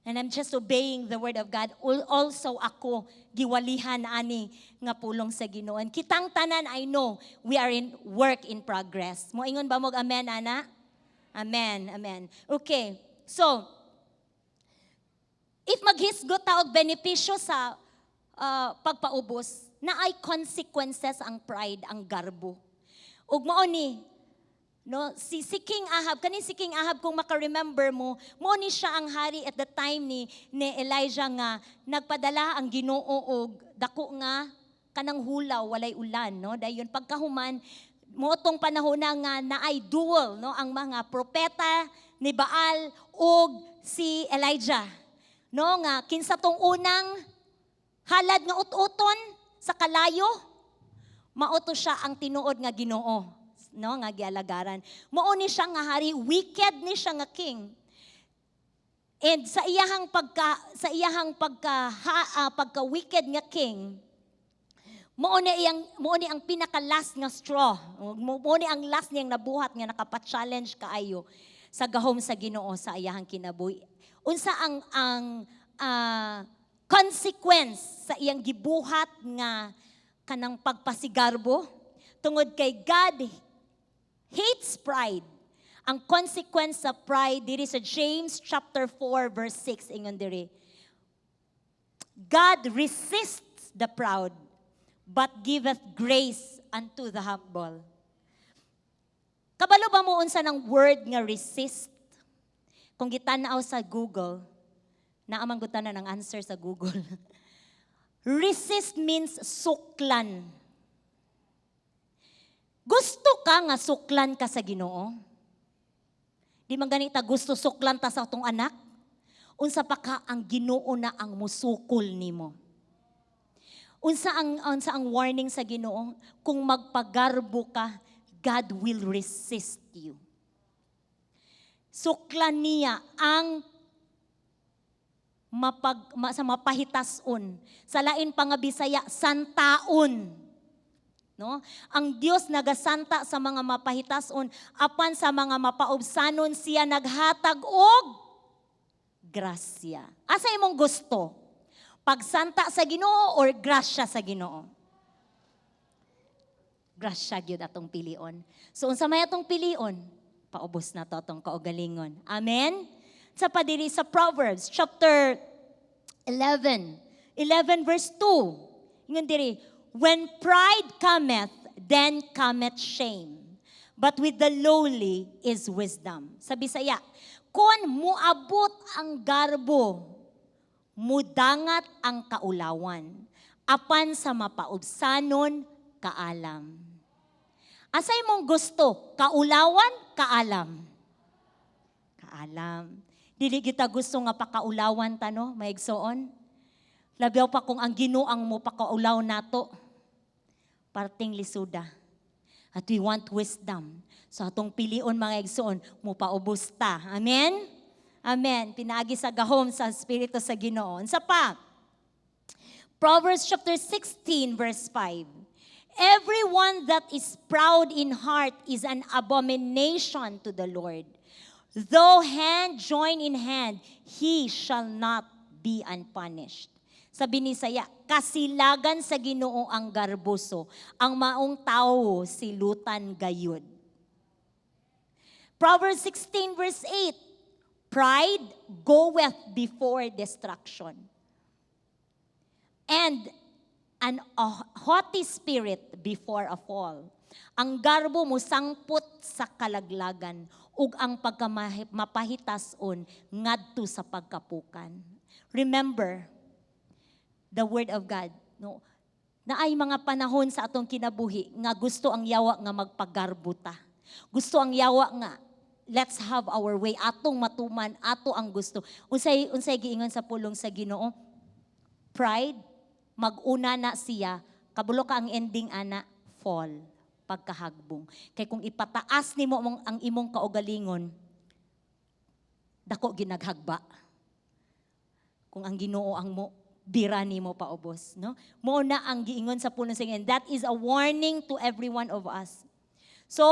And I'm just obeying the word of God. Also ako, giwalihan ani nga pulong sa Ginoo. And kitang tanan, I know, we are in work in progress. Moingon ba mo amen, ana? Amen, amen. Okay, so, if maghisgot ta og benepisyo sa pagpaubos, naay consequences ang pride, ang garbo. Ug mao ni, no, si King Ahab, kani si King Ahab, kung maka-remember mo, mao ni siya ang hari at the time ni Elijah nga nagpadala ang Ginoo og dako nga kanang hulaw, walay ulan, no? Dayon pagkahuman mao tong panahon na nga naay duel, no, ang mga propeta ni Baal ug si Elijah. No, nga kinsa tong unang halad nga ut-uton sa kalayo, mao to siya ang tinuod nga Ginoo, no, nga gialagaran. Mao ni siya nga hari, wicked ni siya nga king. And sa iyahang pagka wicked nga king, mao ni ang pinaka last nga straw. Mao ni ang last niyang nabuhat nga nakapa-challenge kaayo sa gahom sa Ginoo sa iyahang kinabuhi. Unsa ang consequence sa iyang gibuhat nga kanang pagpasigarbo? Tungod kay God hates pride. Ang consequence sa pride diri sa James chapter 4 verse 6, ingon diri, "God resists the proud, but giveth grace unto the humble." Kabalo ba mo unsa ng word nga resist? Kung gitan-aw sa Google, naa man gud tanan ang answer sa Google. Resist means suklan. Gusto ka nga suklan ka sa Ginoo? Di man ganita gusto suklan ta sa atong anak? Unsa pa ka ang Ginoo na ang musukol nimo? Unsa ang warning sa Ginoo? Kung magpagarbo ka, God will resist you. Suklan niya ang sa mapahitason. Sa lain pa nga Bisaya, santaon. No? Ang Dios nagasanta sa mga mapahitason, apan sa mga mapaubsanon siya naghatag og grasya. Asa imong gusto? Pagsanta sa Ginoo or grasya sa Ginoo? Grasya gyud atong pilion. So unsa may atong pilion? Paubos na to atong kaugalingon. Amen? Sa padiri sa Proverbs chapter 11, 11 verse 2. Ingon diri, "When pride cometh, then cometh shame. But with the lowly is wisdom." Sa Bisaya, kon muabot ang garbo, mudangat ang kaulawan. Apan sa mapaubsanon, kaalam. Asay mong gusto? Kaulawan, kaalam? Kaalam. Dili kita gusto nga pakaulawan ta, no, maigsoon. Labiaw pa kung ang Ginoo ang mo pakaulaw nato. Parting lisuda. At we want wisdom. So atong pilion, mga igsoon, mo paubos ta. Amen? Amen. Pinaagi sa gahom sa Espiritu sa Ginoo. Sa pa, Proverbs chapter 16 verse 5. "Everyone that is proud in heart is an abomination to the Lord. Though hand join in hand, he shall not be unpunished." Sa Binisaya, kasilagan sa Ginoo ang garboso, ang maong tawo silutan gayud. Proverbs 16 verse 8, "Pride goeth before destruction, and an haughty spirit before a fall." Ang garbo mo sangpot sa kalaglagan ug ang pagkamapahitason ngadto sa pagkapukan. Remember the word of God. No? Naay mga panahon sa atong kinabuhi nga gusto ang yawa nga magpagarbo ta. Gusto ang yawa nga let's have our way, atong matuman, ato ang gusto. Unsay giingon sa pulong sa Ginoo? Pride, mag-una na siya, kabalo ka ang ending ana, fall, pagkahagbong. Kay kung ipataas nimo ang imong kaugalingon, dako ginaghagba. Kung ang Ginoo ang mo bira nimo paubos, no? Mo na ang giingon sa pulong sa Ginoo. And that is a warning to every one of us. So,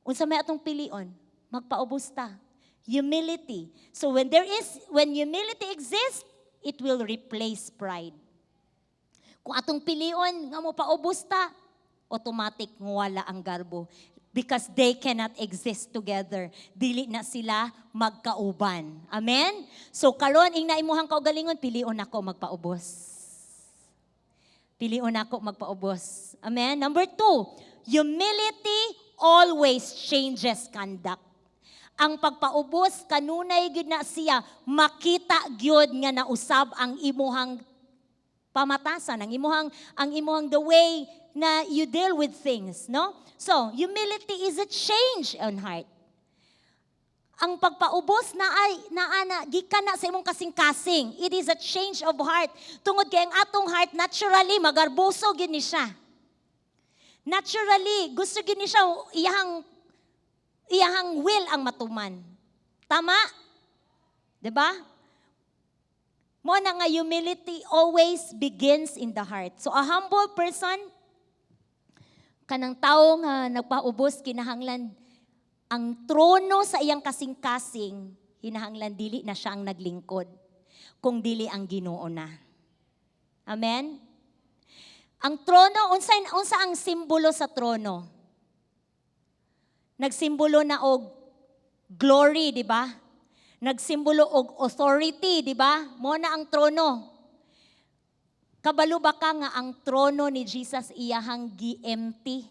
unsa may atong pilion? Magpaubos ta. Humility. So when humility exists, it will replace pride. Kung atong pilion nga mo paubos ta, automatic wala ang garbo because they cannot exist together. Dili na sila magkauban. Amen? So karon ing naimuhang kaugalingon, pilion ako magpaubos. Pilion ako magpaubos. Amen? Number two, humility always changes conduct. Ang pagpaubos, kanunay gyud na siya, makita gyud nga nausab ang imuhang pamatasan, ang imuhang the way na you deal with things, no? So, humility is a change on heart. Ang pagpaubos na ay naa na gikan na sa imong kasing-kasing. It is a change of heart. Tungod kay ang atong heart, naturally magarboso gyud ni siya. Naturally gusto gyud ni siya iyahang will ang matuman. Tama? 'Di ba? Mo na nga humility always begins in the heart. So a humble person, kanang tao nga nagpaubos, kinahanglan ang trono sa iyang kasing-kasing, hinahanglan dili na siya ang naglingkod, kung dili ang Ginoo na. Amen? Ang trono, unsa ang simbolo sa trono? Nagsimbolo na og glory, di ba? Nagsimbolo og authority, di ba? Mo na ang trono. Kabalo ba ka nga ang trono ni Jesus iyahang gi-empty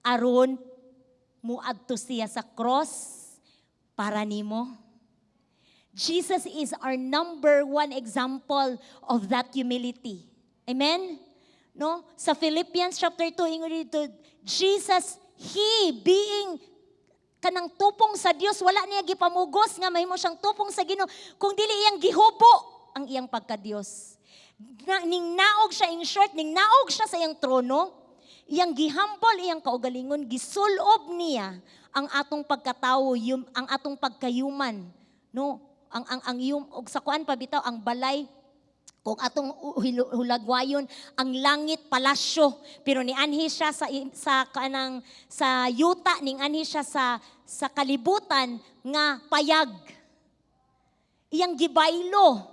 aron muadto siya sa cross para nimo? Jesus is our number one example of that humility. Amen? No? Sa Philippians chapter 2, ingon dito, Jesus, He being kanang tupong sa Dios, wala niya gipamugos nga mahimo siyang tupong sa Ginoo, kung dili iyang gihubo ang iyang pagka-Dios. Na, ning naog siya, in short, ning naog siya sa iyang trono, iyang gihambol iyang kaugalingon, gisulob niya ang atong pagkatawo, yung, ang atong pagkayuman, no? Ang yum, og sa kuan pa bitaw ang balay, kung atong hulagwayon ang langit, palasyo, pero nianhi siya sa kanang sa yuta, ning anhi siya sa kalibutan nga payag. Iyang gibaylo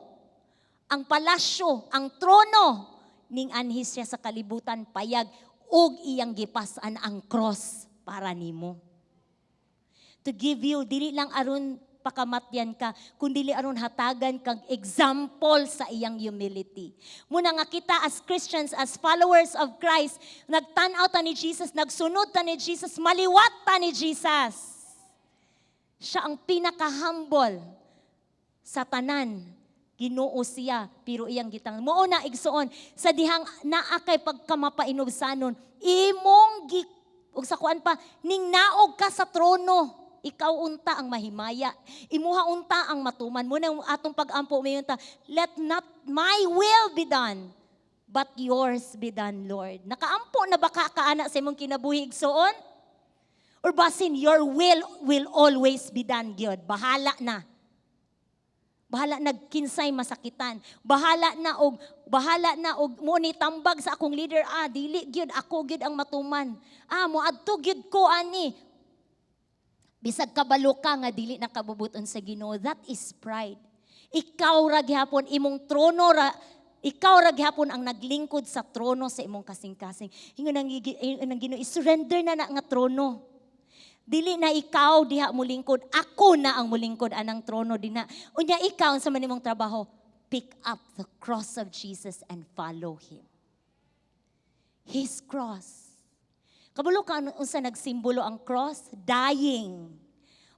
ang palasyo, ang trono, ning anhi siya sa kalibutan payag ug iyang gipas-an ang cross para nimo, to give you, dili lang aron pakamatyan ka, kundi aron hatagan kag example sa iyang humility. Muna nga kita as Christians, as followers of Christ, nagtan-aw ta ni Jesus, nagsunod ta ni Jesus, maliwat ta ni Jesus. Siya ang pinaka-humble sa tanan. Ginoo siya, pero iyang gitang. Mao na, igsuon, sa dihang naa kay pagkamapainubsanon, imong gi, ug sa kuan pa, ning naog ka sa trono, ikaw unta ang mahimaya. Imuha unta ang matuman. Muna atong pag-ampo mayon ta, "Let not my will be done, but yours be done, Lord." Nakaampo na ba ka kaana sa imong kinabuhi, igsuon? Or basin your will always be done, gyud? Bahala na. Bahala nagkinsay masakitan. Bahala na og mo ni tambag sa akong leader, ah, dili gyud, ako gyud ang matuman. Ah, mo adto gyud ko ani. Bisag kabalo ka nga dili na kabubuton sa Ginoo, that is pride. Ikaw ra gihapon imong trono ra, ikaw ra gihapon ang naglingkod sa trono sa imong kasing-kasing. Ingon ang Ginoo, surrender na na nga trono. Dili na ikaw diha mulingkod, ako na ang mulingkod anang trono dinha. Unya ikaw, sa man imong trabaho, pick up the cross of Jesus and follow Him. His cross. Kabalo ka unsa nagsimbolo ang cross? Dying.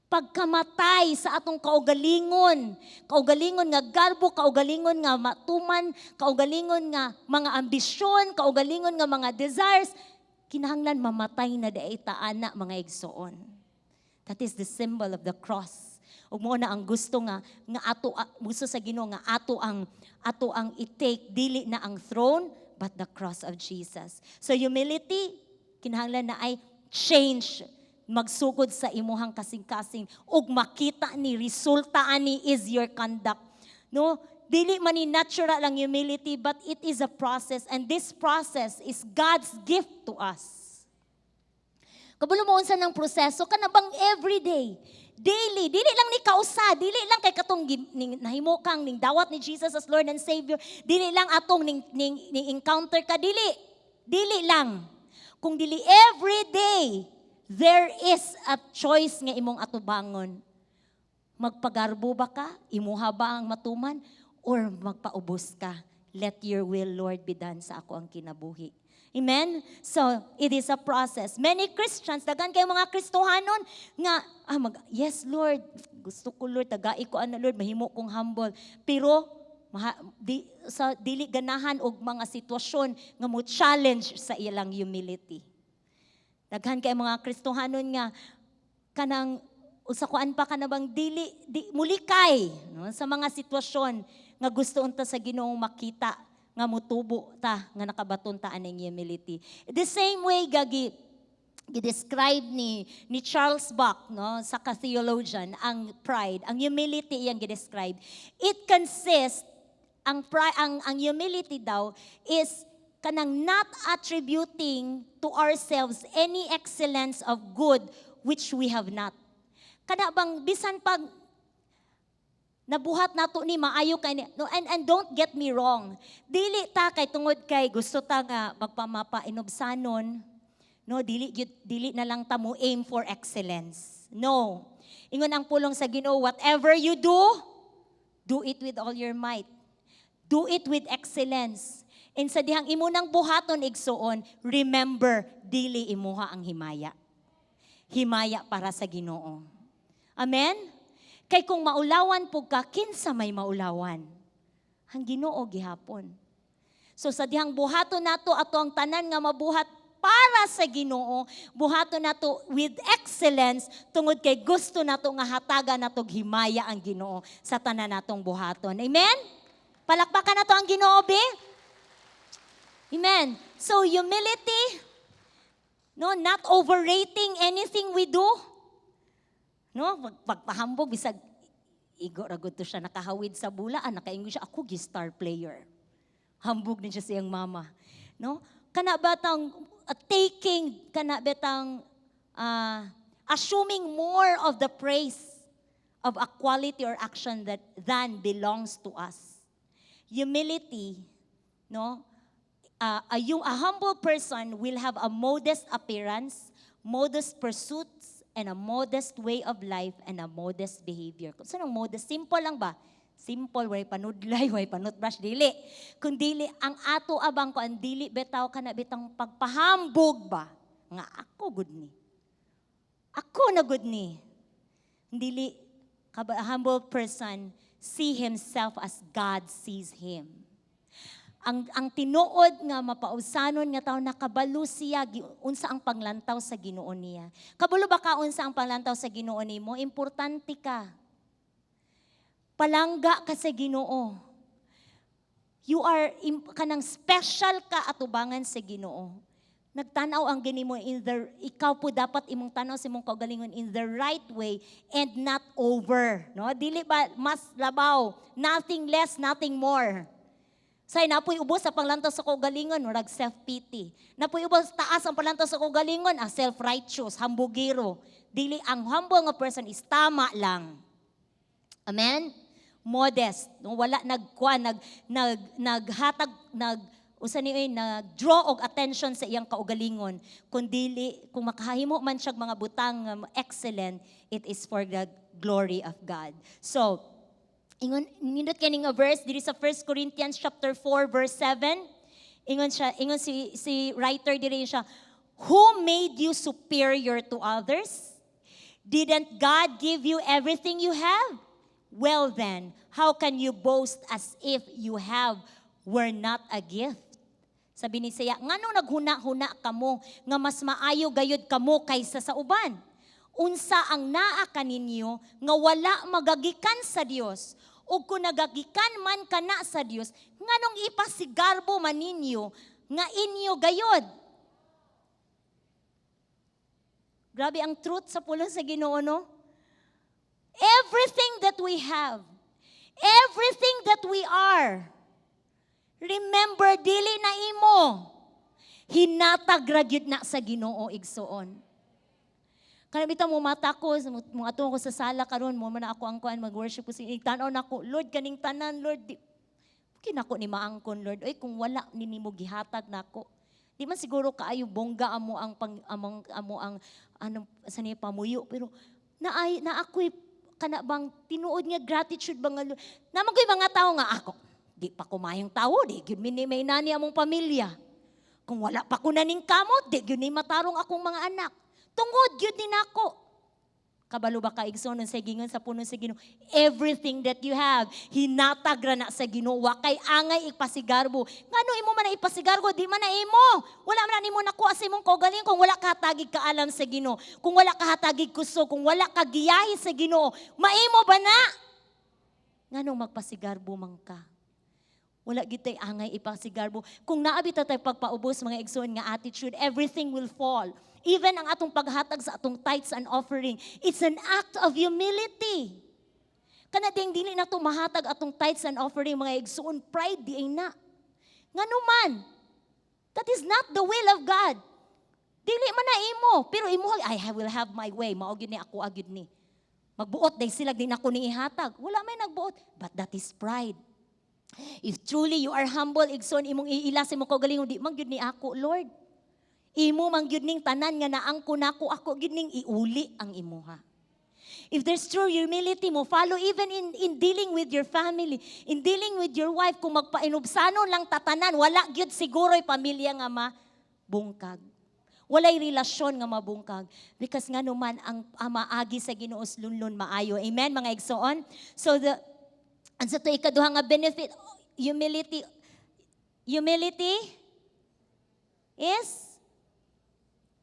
Pagkamatay sa atong kaugalingon, kaugalingon nga garbo, kaugalingon nga matuman, kaugalingon nga mga ambisyon, kaugalingon nga mga desires, kinahanglan mamatay na diay ta ana, mga igsoon. That is the symbol of the cross. Ug mao na ang gusto nga nga ato gusto sa Ginoo nga ato ang i-take, dili na ang throne but the cross of Jesus. So humility, kinahanglan naay change magsugod sa imuhang kasing-kasing ug makita ni resulta ani is your conduct. No? Dili man ni natural ang humility, but it is a process, and this process is God's gift to us. Kabalo mo unsa ng proseso kana bang everyday, daily, dili lang ni kausa, dili lang kay katong ning, nahimo kang ning dawat ni Jesus as Lord and Savior, dili lang atong ning encounter ka, dili. Dili lang. Kung dili every day, there is a choice nga imong atubangon. Magpagarbo ba ka? Imuha ba ang matuman? Or magpaubos ka? Let your will, Lord, be done sa akoang kinabuhi. Amen? So, it is a process. Many Christians, daghan kay mga Kristohanon, nga, yes, Lord, gusto ko, Lord, tagai ko ana, Lord, mahimo kong humble. Pero, sa dili ganahan og mga sitwasyon nga mo challenge sa ilang humility. Daghan kay mga Kristohanon nga kanang usa kuan pa kana bang dili di, mulikay, no, sa mga sitwasyon nga gusto unta sa Ginoo makita nga mutubo ta nga nakabaton ta aning humility. The same way gagi gi-describe ni Charles Bach, no, sa ka theologian, ang pride, ang humility iyang gi-describe. It consists ang pride, ang humility daw is kanang not attributing to ourselves any excellence of good which we have not. Kana bang bisan pag nabuhat nato ni maayo kay ni, no, and don't get me wrong, dili ta kay tungod kay gusto ta nga magpamapainubsanon, no, dili gyud, dili na lang ta mo aim for excellence, no. Ingon ang pulong sa Ginoo, "Whatever you do, do it with all your might, do it with excellence." And sa dihang imo nang buhaton, igsuon, remember, dili imuha ang himaya, himaya para sa Ginoo. Amen. Kay kung maulawan pud ka, kinsa may maulawan? Ang Ginoo gihapon. So sa dihang buhaton nato ato ang tanan nga mabuhat para sa Ginoo, buhaton nato with excellence tungod kay gusto nato nga hatagan nato himaya ang Ginoo sa tanan natong buhaton. Amen? Palakpakan nato ang Ginoo, be. Amen. So humility, no, not overrating anything we do. No, pagpahambog bisag igo ra gud to siya nakahawid sa bula, nakaingon siya, "Ako gi star player." Hambog din siya sa iyang mama. No? Kana batang taking, kana batang assuming more of the praise of a quality or action that than belongs to us. Humility, no? A humble person will have a modest appearance, modest pursuits, and a modest way of life and a modest behavior. Kung saan ang modest? Simple lang ba? Simple, way panudlay, way panutbrush, dili. Kung dili, ang ato abang ko, ang dili bitaw ka na bitang pagpahambog ba? Nga ako gud ni. Ako na gud ni. Dili, a humble person see himself as God sees him. Ang tinuod nga mapausanon nga tao, nakabalo siya unsa ang panglantaw sa Ginoo niya. Kabalo ba ka unsa ang panglantaw sa Ginoo nimo? Importante ka. Palangga ka sa Ginoo. You are kanang special ka atubangan sa Ginoo. Nagtanaw ang Ginoo in the ikaw po dapat imong tanaw sa imong kaugalingon in the right way and not over, no? Dili ba mas labaw, nothing less, nothing more. Say napoy ubos sa panglantaw sa kaugalingon, murag self-pity. Napoy ubos taas ang panglantaw sa kaugalingon, ang self-righteous, hambugiro. Dili, ang humble nga person is tama lang. Amen? Modest. No, wala nagkuan, nag nag naghatag, nag usa ni oy, nag-draw og attention sa iyang kaugalingon, kundili kung makahimo man siya mga butang excellent, it is for the glory of God. So, ingon nindot kini nga verse diri sa 1 Corinthians chapter 4 verse 7. Ingon siya, ingon si writer diri siya, "Who made you superior to others? Didn't God give you everything you have? Well then, how can you boast as if you have were not a gift?" Sabi ni siya, "Nganong naghuna-huna kamo nga mas maayo gayud kamo kaysa sa uban? Unsa ang naa kaninyo nga wala magagikan sa Dios? Ug kung nagagikan man kana sa Dios, nganong ipasigarbo man ninyo nga inyo gayod?" Grabe ang truth sa pulong sa Ginoo, no? Everything that we have, everything that we are, remember, dili na imo. Hinatag ra gyud na sa Ginoo, igsuon. Kana bitaw mo mata ko, mo ato ko sa sala karon, mo man ako ang kuan, mag-worship ko sa tan-aw nako, "Lord, kaning tanan, Lord, di kinako ni maangkon, Lord. Oy, kung wala ni nimo gihatag nako. Di man siguro kaayo bongga amo ang pang, among amo ang anong sa niya pamuyo, pero naay na ako'y kana bang tinuod nga gratitude ba nga naman ko'y mga tao nga ako di pa ko mayong tawo, di gyud mi ni may nani among pamilya. Kung wala pa ko naning kamot, di gyud ni matarong akong mga anak. Tungod gyud ni nako." Kabalo ba ka, igsoon, sa gingon sa pulong sa Ginoo? Everything that you have, hinatag ra na sa Ginoo. Wa kay angay ipasigarbo. Ngano imo man na ipasigarbo, di man na imo. Wala man na nimo nakuha sa imong kaugalingon kung wala ka hatagig kaalam sa Ginoo, kung wala ka hatagig kusog, kung wala ka giyahi sa Ginoo, maimo ba na? Nganong magpasigarbo man ka? Wala gyud tay angay ipasigarbo. Kung naa bitaw tay pagpaubos, mga igsoon, nga attitude, everything will fall. Even ang atong paghatag sa atong tithes and offering, it's an act of humility. Kana ding dili na to mahatag atong tithes and offering, mga igsoon, pride diay na. Ngano man, that is not the will of God. Dili man na imo, pero imo, "I will have my way, mao gyud ni ako gyud ni. Magbuot day sila, di nako ni ihatag." Wala may nagbuot, but that is pride. If truly you are humble, igsoon, imong iila sa imong kaugalingon, "Di man gyud ni ako, Lord. Imo man gyud ning tanan nga naangko nako, ako gyud ning iuli ang imuha." If there's true humility mo, follow even in dealing with your family, in dealing with your wife, kung magpainubsanon lang tatanan, wala gyud siguro'y pamilya nga mabungkag. Walay relasyon nga mabungkag. Because nga naman, ang maagi sa Ginoo lunlun maayo. Amen, mga igsoon? So, ang sa to ikaduha nga benefit, humility, humility is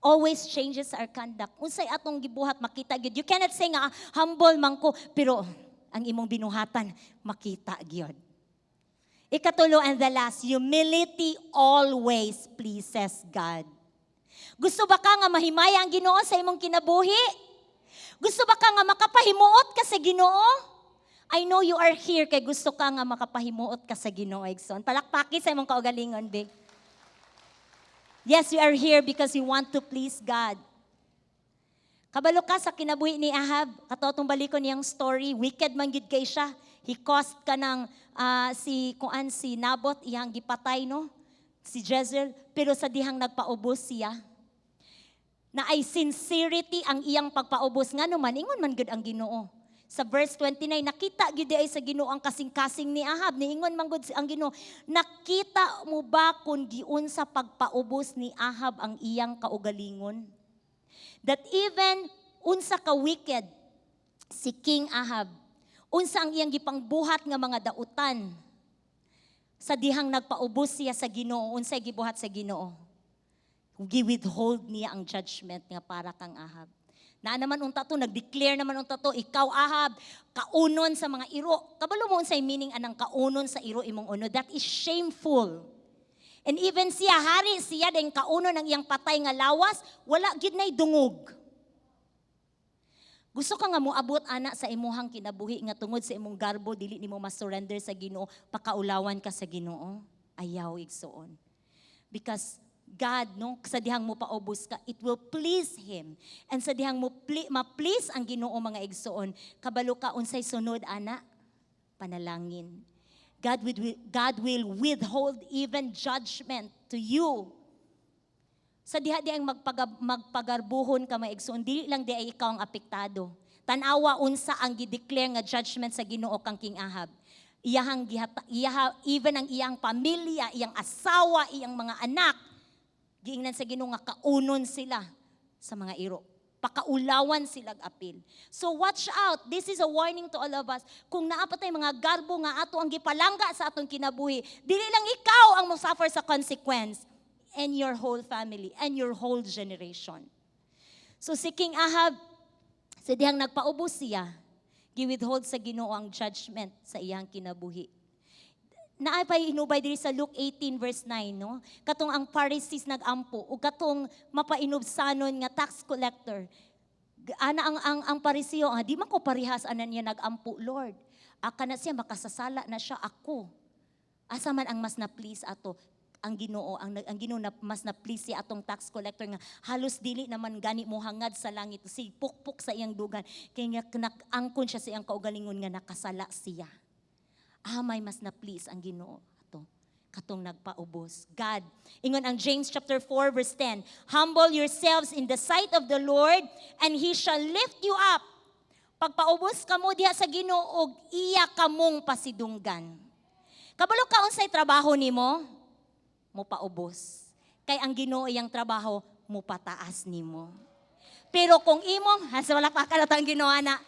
always changes our conduct. Unsay atong gibuhat makita gyud. You cannot say nga, "Ah, humble man ko," pero ang imong binuhatan makita gyud. Ikatulo and the last, humility always pleases God. Gusto ba ka nga mahimaya ang Ginoo sa imong kinabuhi? Gusto ba ka nga makapahimuot ka sa Ginoo? I know you are here kay gusto ka nga makapahimuot ka sa Ginoo, igsoon. Palakpaki sa imong kaugalingon, big. Yes, we are here because we want to please God. Kabalo ka sa kinabuhi ni Ahab, katotong balikon niyang story, wicked man gid kay siya. He caused ka ng si kuan, si Naboth, iyang gipatay, no? Si Jezreel, pero sa dihang nagpaubos siya, na ay sincerity ang iyang pagpaubos, ngano man ingon man gud ang Ginoo. Sa verse 29, nakita gyud ay sa Ginoo ang kasing-kasing ni Ahab. Niingon man gud ang Ginoo, "Nakita mo ba kung giunsa pagpaubos ni Ahab ang iyang kaugalingon?" That even unsa ka wicked si King Ahab, unsa ang iyang gipangbuhat nga mga dautan, sa dihang nagpaubos siya sa Ginoo, unsay gibuhat sa Ginoo? Gi-withhold niya ang judgment nga para kang Ahab. Naa naman unta to, nag-declare naman unta to, "Ikaw Ahab, kaunon sa mga iro." Kabalo mo unsay meaning anang kaunon sa iro imong unod? That is shameful. And even siya, hari siya, din kaunon ang iyang patay nga lawas, wala gid nay dungog. Gusto ka nga moabot ana sa imuhang kinabuhi nga tungod sa imong garbo dili nimo ma-surrender sa Ginoo, pakaulawan ka sa Ginoo? Ayaw, igsuon. Because God, no, sa dihang mo paubos ka, it will please Him. And sa dihang mo ma-please ang Ginoo, mga igsuon, kabalo ka unsay sunod ana? Panalangin. God will withhold even judgment to you. Sa diha di ang magpagarbuhon ka, mga igsuon, dili lang di ay ikaw ang apektado. Tanawa unsa ang gideclare nga judgment sa Ginoo kang King Ahab. Iyahang gihata, iyaha, even ang iyang pamilya, iyang asawa, iyang mga anak, giingnan sa Ginoo nga kaunon sila sa mga iro. Pakaulawan silag apil. So watch out. This is a warning to all of us. Kung naa pa tay mga garbo nga ato ang gipalangga sa atong kinabuhi, dili lang ikaw ang mo-suffer sa consequence, and your whole family and your whole generation. So si King Ahab, sa dihang nagpaubos siya, gi-withhold sa Ginoo ang judgment sa iyang kinabuhi. Naay pa hinubay diri sa Luke 18 verse 9, no? Katong ang Pharisees nagampo ug katong mapainubsanon nga tax collector. Ana ang Pariseo, "Ah, di man ko parihas ana niya nagampo, Lord. Aka na siya makasasala na siya ako." Asa man ang mas na please ato ang Ginoo, ang Ginoo na mas na please si atong tax collector nga halos dili naman gani mo hangad sa langit, si pukpok sa iyang dugan kay nga angkon siya sa iyang kaugalingon nga nakasala siya. Ah, may mas na please ang Ginoo ato katong nagpaubos. God, ingon ang James chapter 4 verse 10, "Humble yourselves in the sight of the Lord and He shall lift you up." Pagpaubos kamo diha sa Ginoo og iya kamong pasidunggan. Kabalo ka unsay trabaho nimo? Mo paubos. Kay ang Ginoo iyang trabaho mo pataas nimo. Pero kung imong, hasa wala pa kalat ang Ginoo na.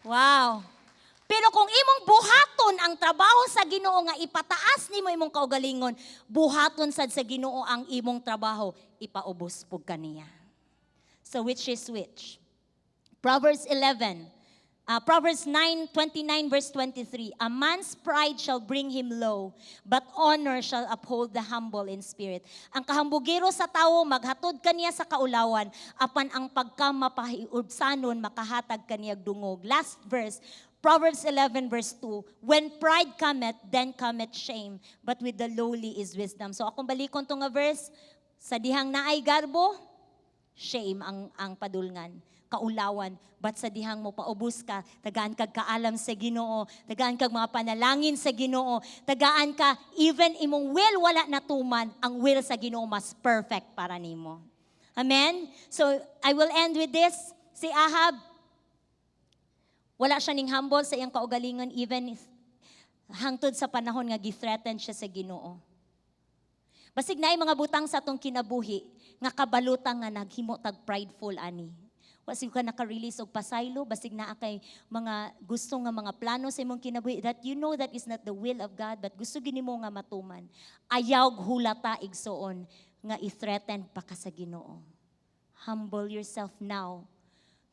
Wow. Pero kung imong buhaton ang trabaho sa Ginoo nga ipataas nimo imong kaugalingon, buhaton sad sa Ginoo ang imong trabaho, ipaubos pug kaniya. So which is which? Proverbs 11, Proverbs 9:29 verse 23, "A man's pride shall bring him low, but honor shall uphold the humble in spirit." Ang kahambugiro sa tawo maghatod kaniya sa kaulawan, apan ang pagkamapahiubsanon makahatag kaniyag dungog. Last verse, Proverbs 11 verse 2, "When pride cometh, then cometh shame, but with the lowly is wisdom." So akong balikon to nga verse, sa dihang naay garbo, shame ang padulngan, kaulawan. But sa dihang mo paubos ka, tagaan kag kaalam sa Ginoo, tagaan kag mga panalangin sa Ginoo, tagaan ka even imong will wala natuman, ang will sa Ginoo mas perfect para nimo. Amen? So I will end with this. Si Ahab, wala siya ning humble sa iyang kaugalingon even if, hangtod sa panahon nga gi-threaten siya sa Ginoo. Basig naay mga butang sa atong kinabuhi nga kabalutang nga naghimo tag prideful ani. Wa sig ka naka-release og pasaylo, basig naa kay mga gusto nga mga plano sa imong kinabuhi that you know that is not the will of God, but gusto gini mo nga matuman. Ayaw hulata, igsoon, nga i-threaten pa ka sa Ginoo. Humble yourself now.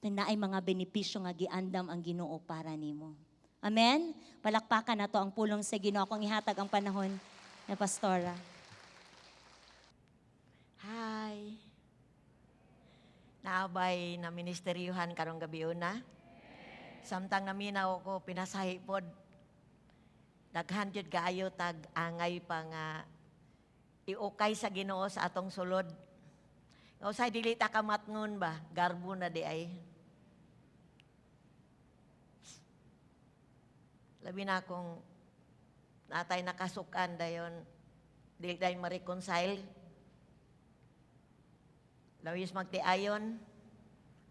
Na naay mga benepisyo nga giandam ang Ginoo para nimo. Amen? Palakpakan nato ang pulong sa Ginoo. Akong ihatag ang panahon na pastora. Hi. Naabay na ministeryuhan karong gabi una. Samtang naminaw ko, pinasahi pod. Daghan jud kaayo tag angay pa nga iukay sa Ginoo sa atong sulod. Nga usay dili ta kamatngon ba, garbo na di ay. Labi na kung natay nakasukan dayon, dili dayon ma-reconcile. Lawis magtiayon,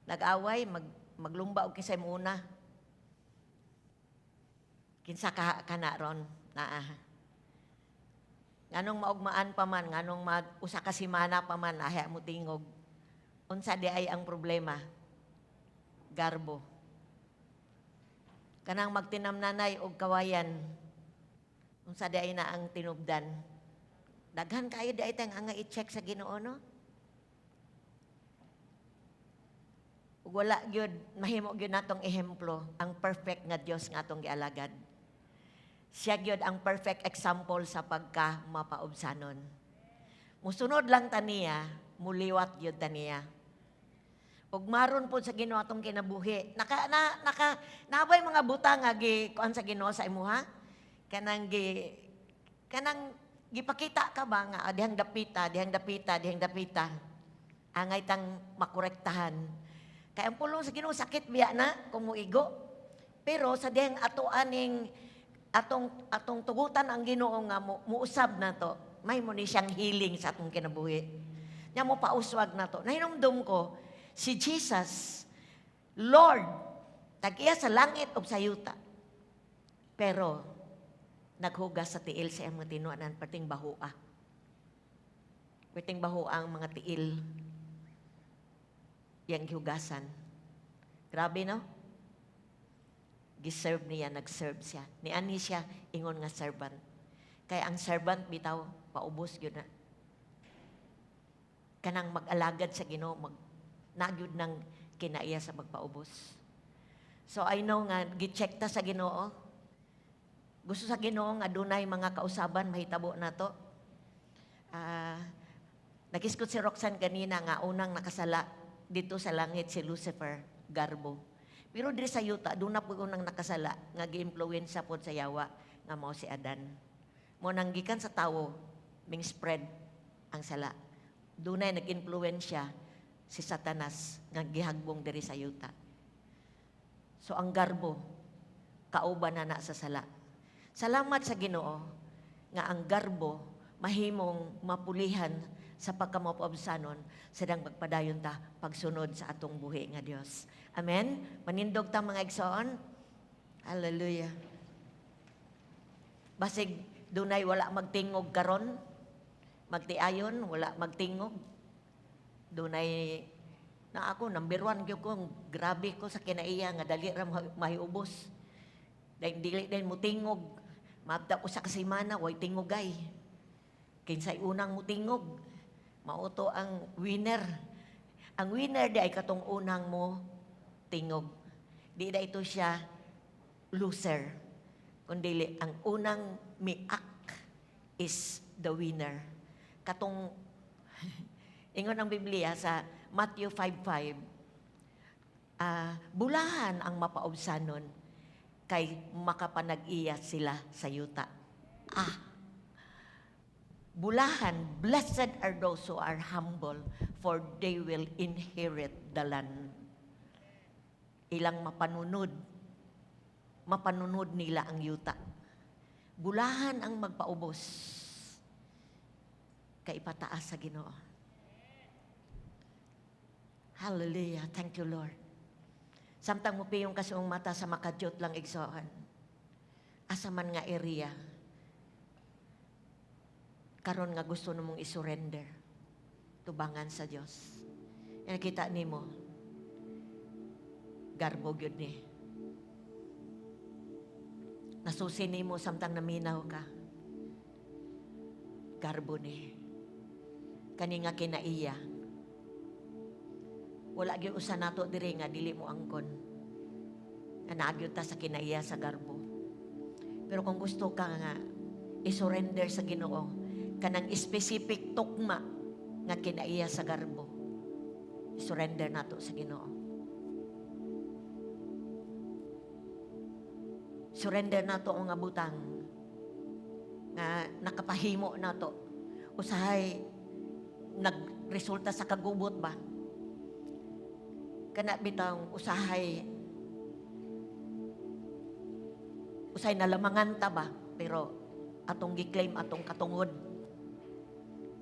nag-away, maglumba og kinsay muna. Kinsa ka kana ron, naa. Nganong maugmaan pa man, nganong mag usa ka semana pa man ahi mo tingog. Unsa di ay ang problema? Garbo. Kanang magtinamnanay og kawayan. Unsa di ay na ang tinubdan? Daghan kayo di ay tayong nga i-check sa Ginoo, no? Ug wala gyud mahimo gyud natong ehemplo ang perfect nga Dios nga atong gialagad. Siya gyud ang perfect example sa pagka mapaubsanon. Musunod lang ta niya, muliwat gyud ta niya. Ug maron pod sa Ginoo atong kinabuhi. Naka na naka nabay mga butang nga gi kuan sa Ginoo sa imuha? Kanang gipakita ka ba nga, ah, dihang dapita, dihang dapita, dihang dapita. Angay tang makorektahan. Kay ang pulong sa Ginoo sakit biya na kung muigo. Pero sa dihang ato aning atong atong tugutan ang Ginoo nga muusab na to, may mo ni siyang healing sa atong kinabuhi. Nya mo pauswag na to. Nahinumdum ko si Jesus, Lord, tag-iya sa langit ug sa yuta. Pero naghugas sa tiil sa iyang mga tinuanan, perting bahua. Perting bahua ang mga tiil. Iyang gihugasan. Grabe, no? Giserve niya, nag-serve siya. Nianhi siya, ingon nga servant. Kaya ang servant bitaw, paubos gyud na. Kanang mag-alagad sa Ginoo, nagyud ng kinaiya sa magpaubos. So I know nga gi-check ta sa Ginoo. Gusto sa Ginoo nga dunay mga kausaban mahitabo nato. Nagiskot si Roxanne ganina nga unang nakasala dito sa langit si Lucifer, garbo. Pero diri sa yuta, doon na po unang nakasala nga gi-impluwensya pod sa yawa nga mao si Adan. Mao nang gikan sa tawo, ming spread ang sala. Dunay nag-impluwensya si Satanas nga gihagbong diri sa yuta. So ang garbo, kauban na na sa sala. Salamat sa Ginoo nga ang garbo mahimong mapulihan sa pagkamapaubsanon sadang magpadayon ta pagsunod sa atong buhi nga Dios. Amen. Manindog ta, mga igsoon. Hallelujah. Basig dunay wala magtingog karon, magtiayon, wala magtingog. Dunay na ako, number one gyud ko, grabe ko sa kinaiya nga dali ra mahiubos. Dahil dili din mo tingog. Maabta ko sa kasimana, way tingogay. Kinsay unang mutingog, mao to ang winner. Ang winner di ay katong unang mo tingog. Di na ito siya loser. Kundi ang unang miak is the winner. Katong ingon ang Biblia sa Matthew 5:5, bulahan ang mapaubsanon kay makapanag-iya sila sa yuta. Bulahan, blessed are those who are humble, for they will inherit the land. Ilang mapanunod, mapanunod nila ang yuta. Bulahan ang magpaubos, kay ipataas sa Ginoo. Hallelujah. Thank you, Lord. Samtang mupiyong ka sa imong mata sa makadyot lang, igsoon. Asa man nga area karon nga gusto namong i-surrender tubangan sa Dios. Nakita nimo garbo gyud ni. Nasusi nimo samtang naminaw ka. Garbo ni. Kani nga kinaiya. Wala gyud usa nato diri nga dili mo angkon. Nga naa gyud ta sa kinaiya sa garbo. Pero kung gusto ka nga i-surrender sa Ginoo kanang specific tukma nga kinaiya sa garbo, i-surrender nato sa Ginoo. Surrender nato ang nga butang nga nakapahimo nato. Usahay nagresulta sa kagubot ba? Kana bitang usahay usahay nalamangan ta ba, pero atong gi-claim atong katungod,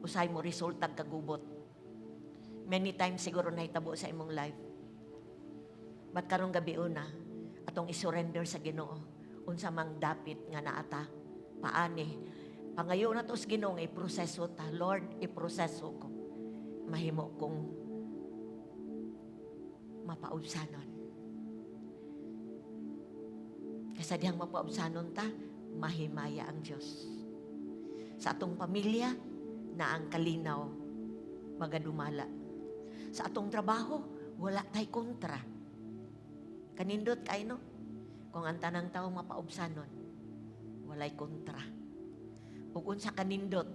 usahay mo resulta kagubot. Many times siguro nahitabo sa imong life. But karong gabi una, atong i-surrender sa Ginoo unsa mang dapit nga naata paani. Pangayo na to sa Ginoo nga iproseso ta. Lord, iproseso ko, mahimo kong mapaubsanon. Kasi dihang mapaubsanon ta, mahimaya ang Diyos. Sa atong pamilya, na ang kalinaw, magadumala. Sa atong trabaho, wala tay kontra. Kanindot kay, no? Kung ang tanang tao mapaubsanon, walay kontra. Ug unsa kanindot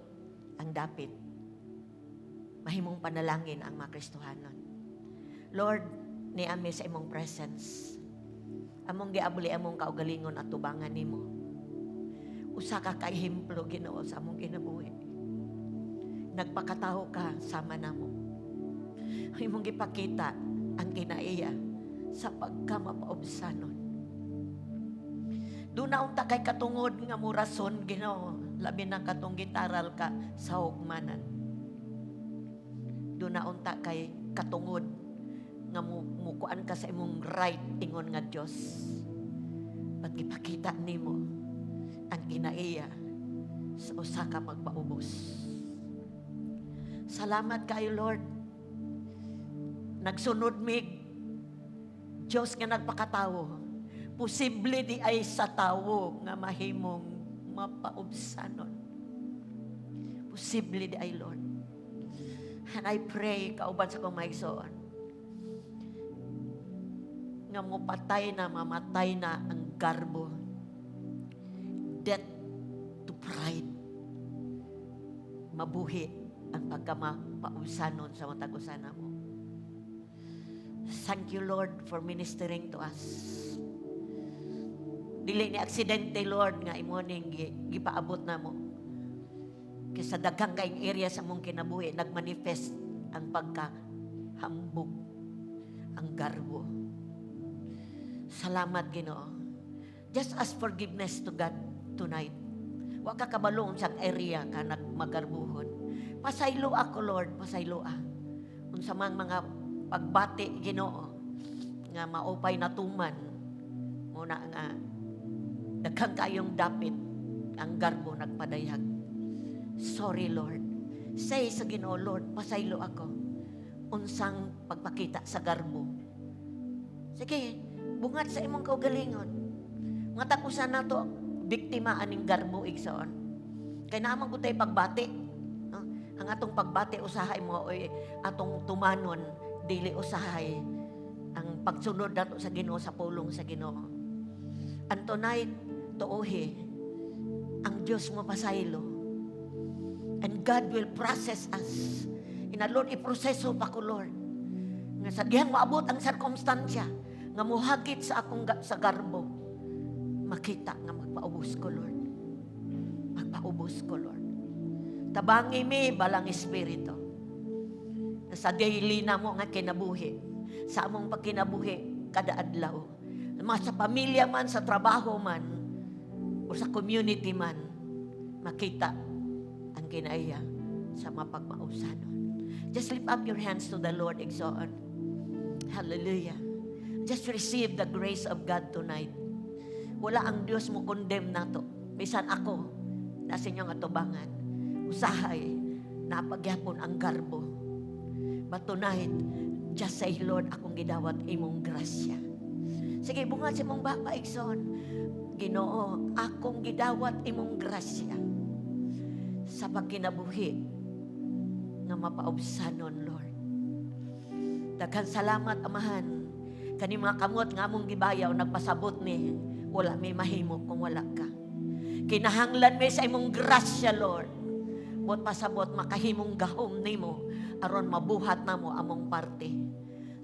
ang dapit, mahimong panalangin ang mga Kristohanon. Lord, ni ami sa imong presence. Among giabli among kaugalingon at tubangan nimo. Usa ka ka ehemplo, Ginoo, sa among kinabuhi. Nagpakatawo ka sama namo. Imong gipakita ang kinaiya sa pagkamapaubsanon. Duna unta kay katungod nga murason, Ginoo, labi na katong gitaral ka sa hugmanan. Duna unta kay katungod nga mukuan ka sa imong right ingon nga Dios. But gipakita nimo ang kinaiya sa usa ka pagpaubos. Salamat kayo, Lord. Nagsunod mig Diyos nga nagpakatawo. Posible diay sa tawo nga mahimong mapaubsanon. Posible diay, Lord. And I pray, kauban sa kong maigsoon, nga mopatay na, mamatay na ang garbo. Death to pride. Mabuhi ang pagkamapaubsanon sa matag usa namo. Thank you, Lord, for ministering to us. Dili ni aksidente, Lord, nga imo ning gipaabot namo. Kay sa daghang kaayong area sa among kinabuhi, nagmanifest ang pagkahambog, ang garbo. Salamat, Ginoo. Just ask forgiveness to God tonight. Wa ka kabalo sa area ka nagmagarbuhon. Pasaylo ako, Lord, pasaylo ah. Unsa mang mga pagbati, Ginoo, nga maupay natuman mao na nga daghang kayong dapit ang garbo nagpadayag. Sorry, Lord. Say sa Ginoo, "Lord, pasaylo ako. Unsang pagpakita sa garbo?" Sige, bungat sa imong kaugalingon. Matag usa nato biktima aning garbo, igsoon. Kay naa man gud tay pagbati. No? Ang atong pagbati usahay mo oy atong tumanon, dili usahay ang pagsunod nato sa Ginoo, sa pulong sa Ginoo. And tonight, tuohi, ang Diyos mo pasaylo. And God will process us. Ina, "Lord, iproseso pa ko, Lord. Nga sa dihang maabot ang sirkumstansya, nga muhagit sa akong sa garbo, makita nga magpaubos ko, Lord. Magpaubos ko, Lord. Tabangi mi, Balaang Espiritu. Na sa daily namo nga kinabuhi, sa among pagkinabuhi, kada adlaw, mga sa pamilya man, sa trabaho man, o sa community man, makita ang kinaiya sa mapagmausanon." Just lift up your hands to the Lord, igsoon. Hallelujah. Just receive the grace of God tonight. Wala ang Diyos mo condemn nato. Bisan ako, nasa inyong atubangan. Usahay, naa pa gyapon ang garbo. But tonight, just say, "Lord, akong gidawat imong grasya." Sige, bungat sa imong baba, igsoon. "Ginoo, akong gidawat imong grasya sa pagkinabuhi nga mapaubsanon, Lord." Daghan salamat, Amahan. Kani mga kamot nga among gibayaw nagpasabot ni wala may mahimo kung wala ka. Kinahanglan mi sa imong grasya, Lord. Buot pasabot makahimong gahom nimo aron mabuhat namo among parte.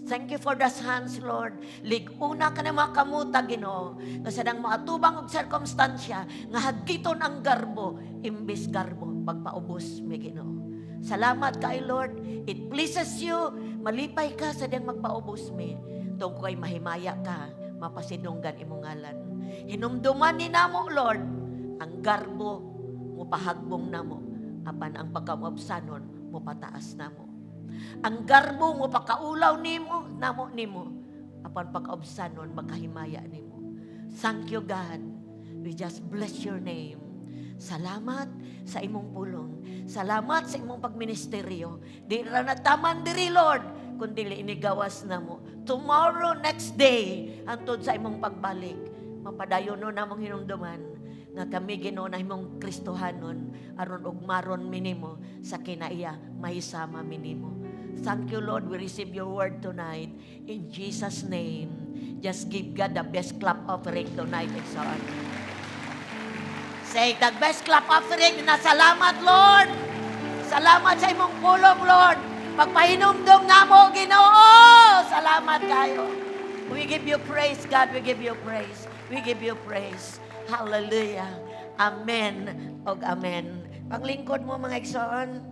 Thank you for the hands, Lord. Lig-una ka na mga kamuta, Ginoo. Nga sa dang maatubang og sirkumstansya, nga hagiton ang garbo, imbis garbo, pagpaubos mi, Ginoo. Salamat kay Lord. It pleases you. Malipay ka sa diyang magpaubos mi. Tungkol kay mahimaya ka, mapasidunggan imong ngalan. Hinumduman ni namo, Lord, ang garbo mo pahagbong namo, apan ang pagkaubsanon mo pataas namo. Ang garbo mo pakaulaw nimo, namo nimo, apan pagkaubsanon makahimaya nimo. Thank you, God. We just bless your name. Salamat sa imong pulong. Salamat sa imong pagministeryo. Di ra na taman diri, Lord, kundi inigawas namo. Tomorrow, next day, hantod sa imong pagbalik, mapadayon no namong hinumduman nga kami, Ginoo, na imong Kristohanon aron ugmaron minimo sa kinaiya mahisama minimo. Thank you, Lord. We receive your word tonight. In Jesus' name, just give God the best clap offering tonight, igsoon. Say, the best clap offering na salamat, Lord. Salamat sa imong pulong, Lord. Pagpahinumdum namo, Ginoo. Salamat kayo. We give you praise, God. We give you praise. We give you praise. Hallelujah. Amen og amen. Panglingkod mo, mga igsoon.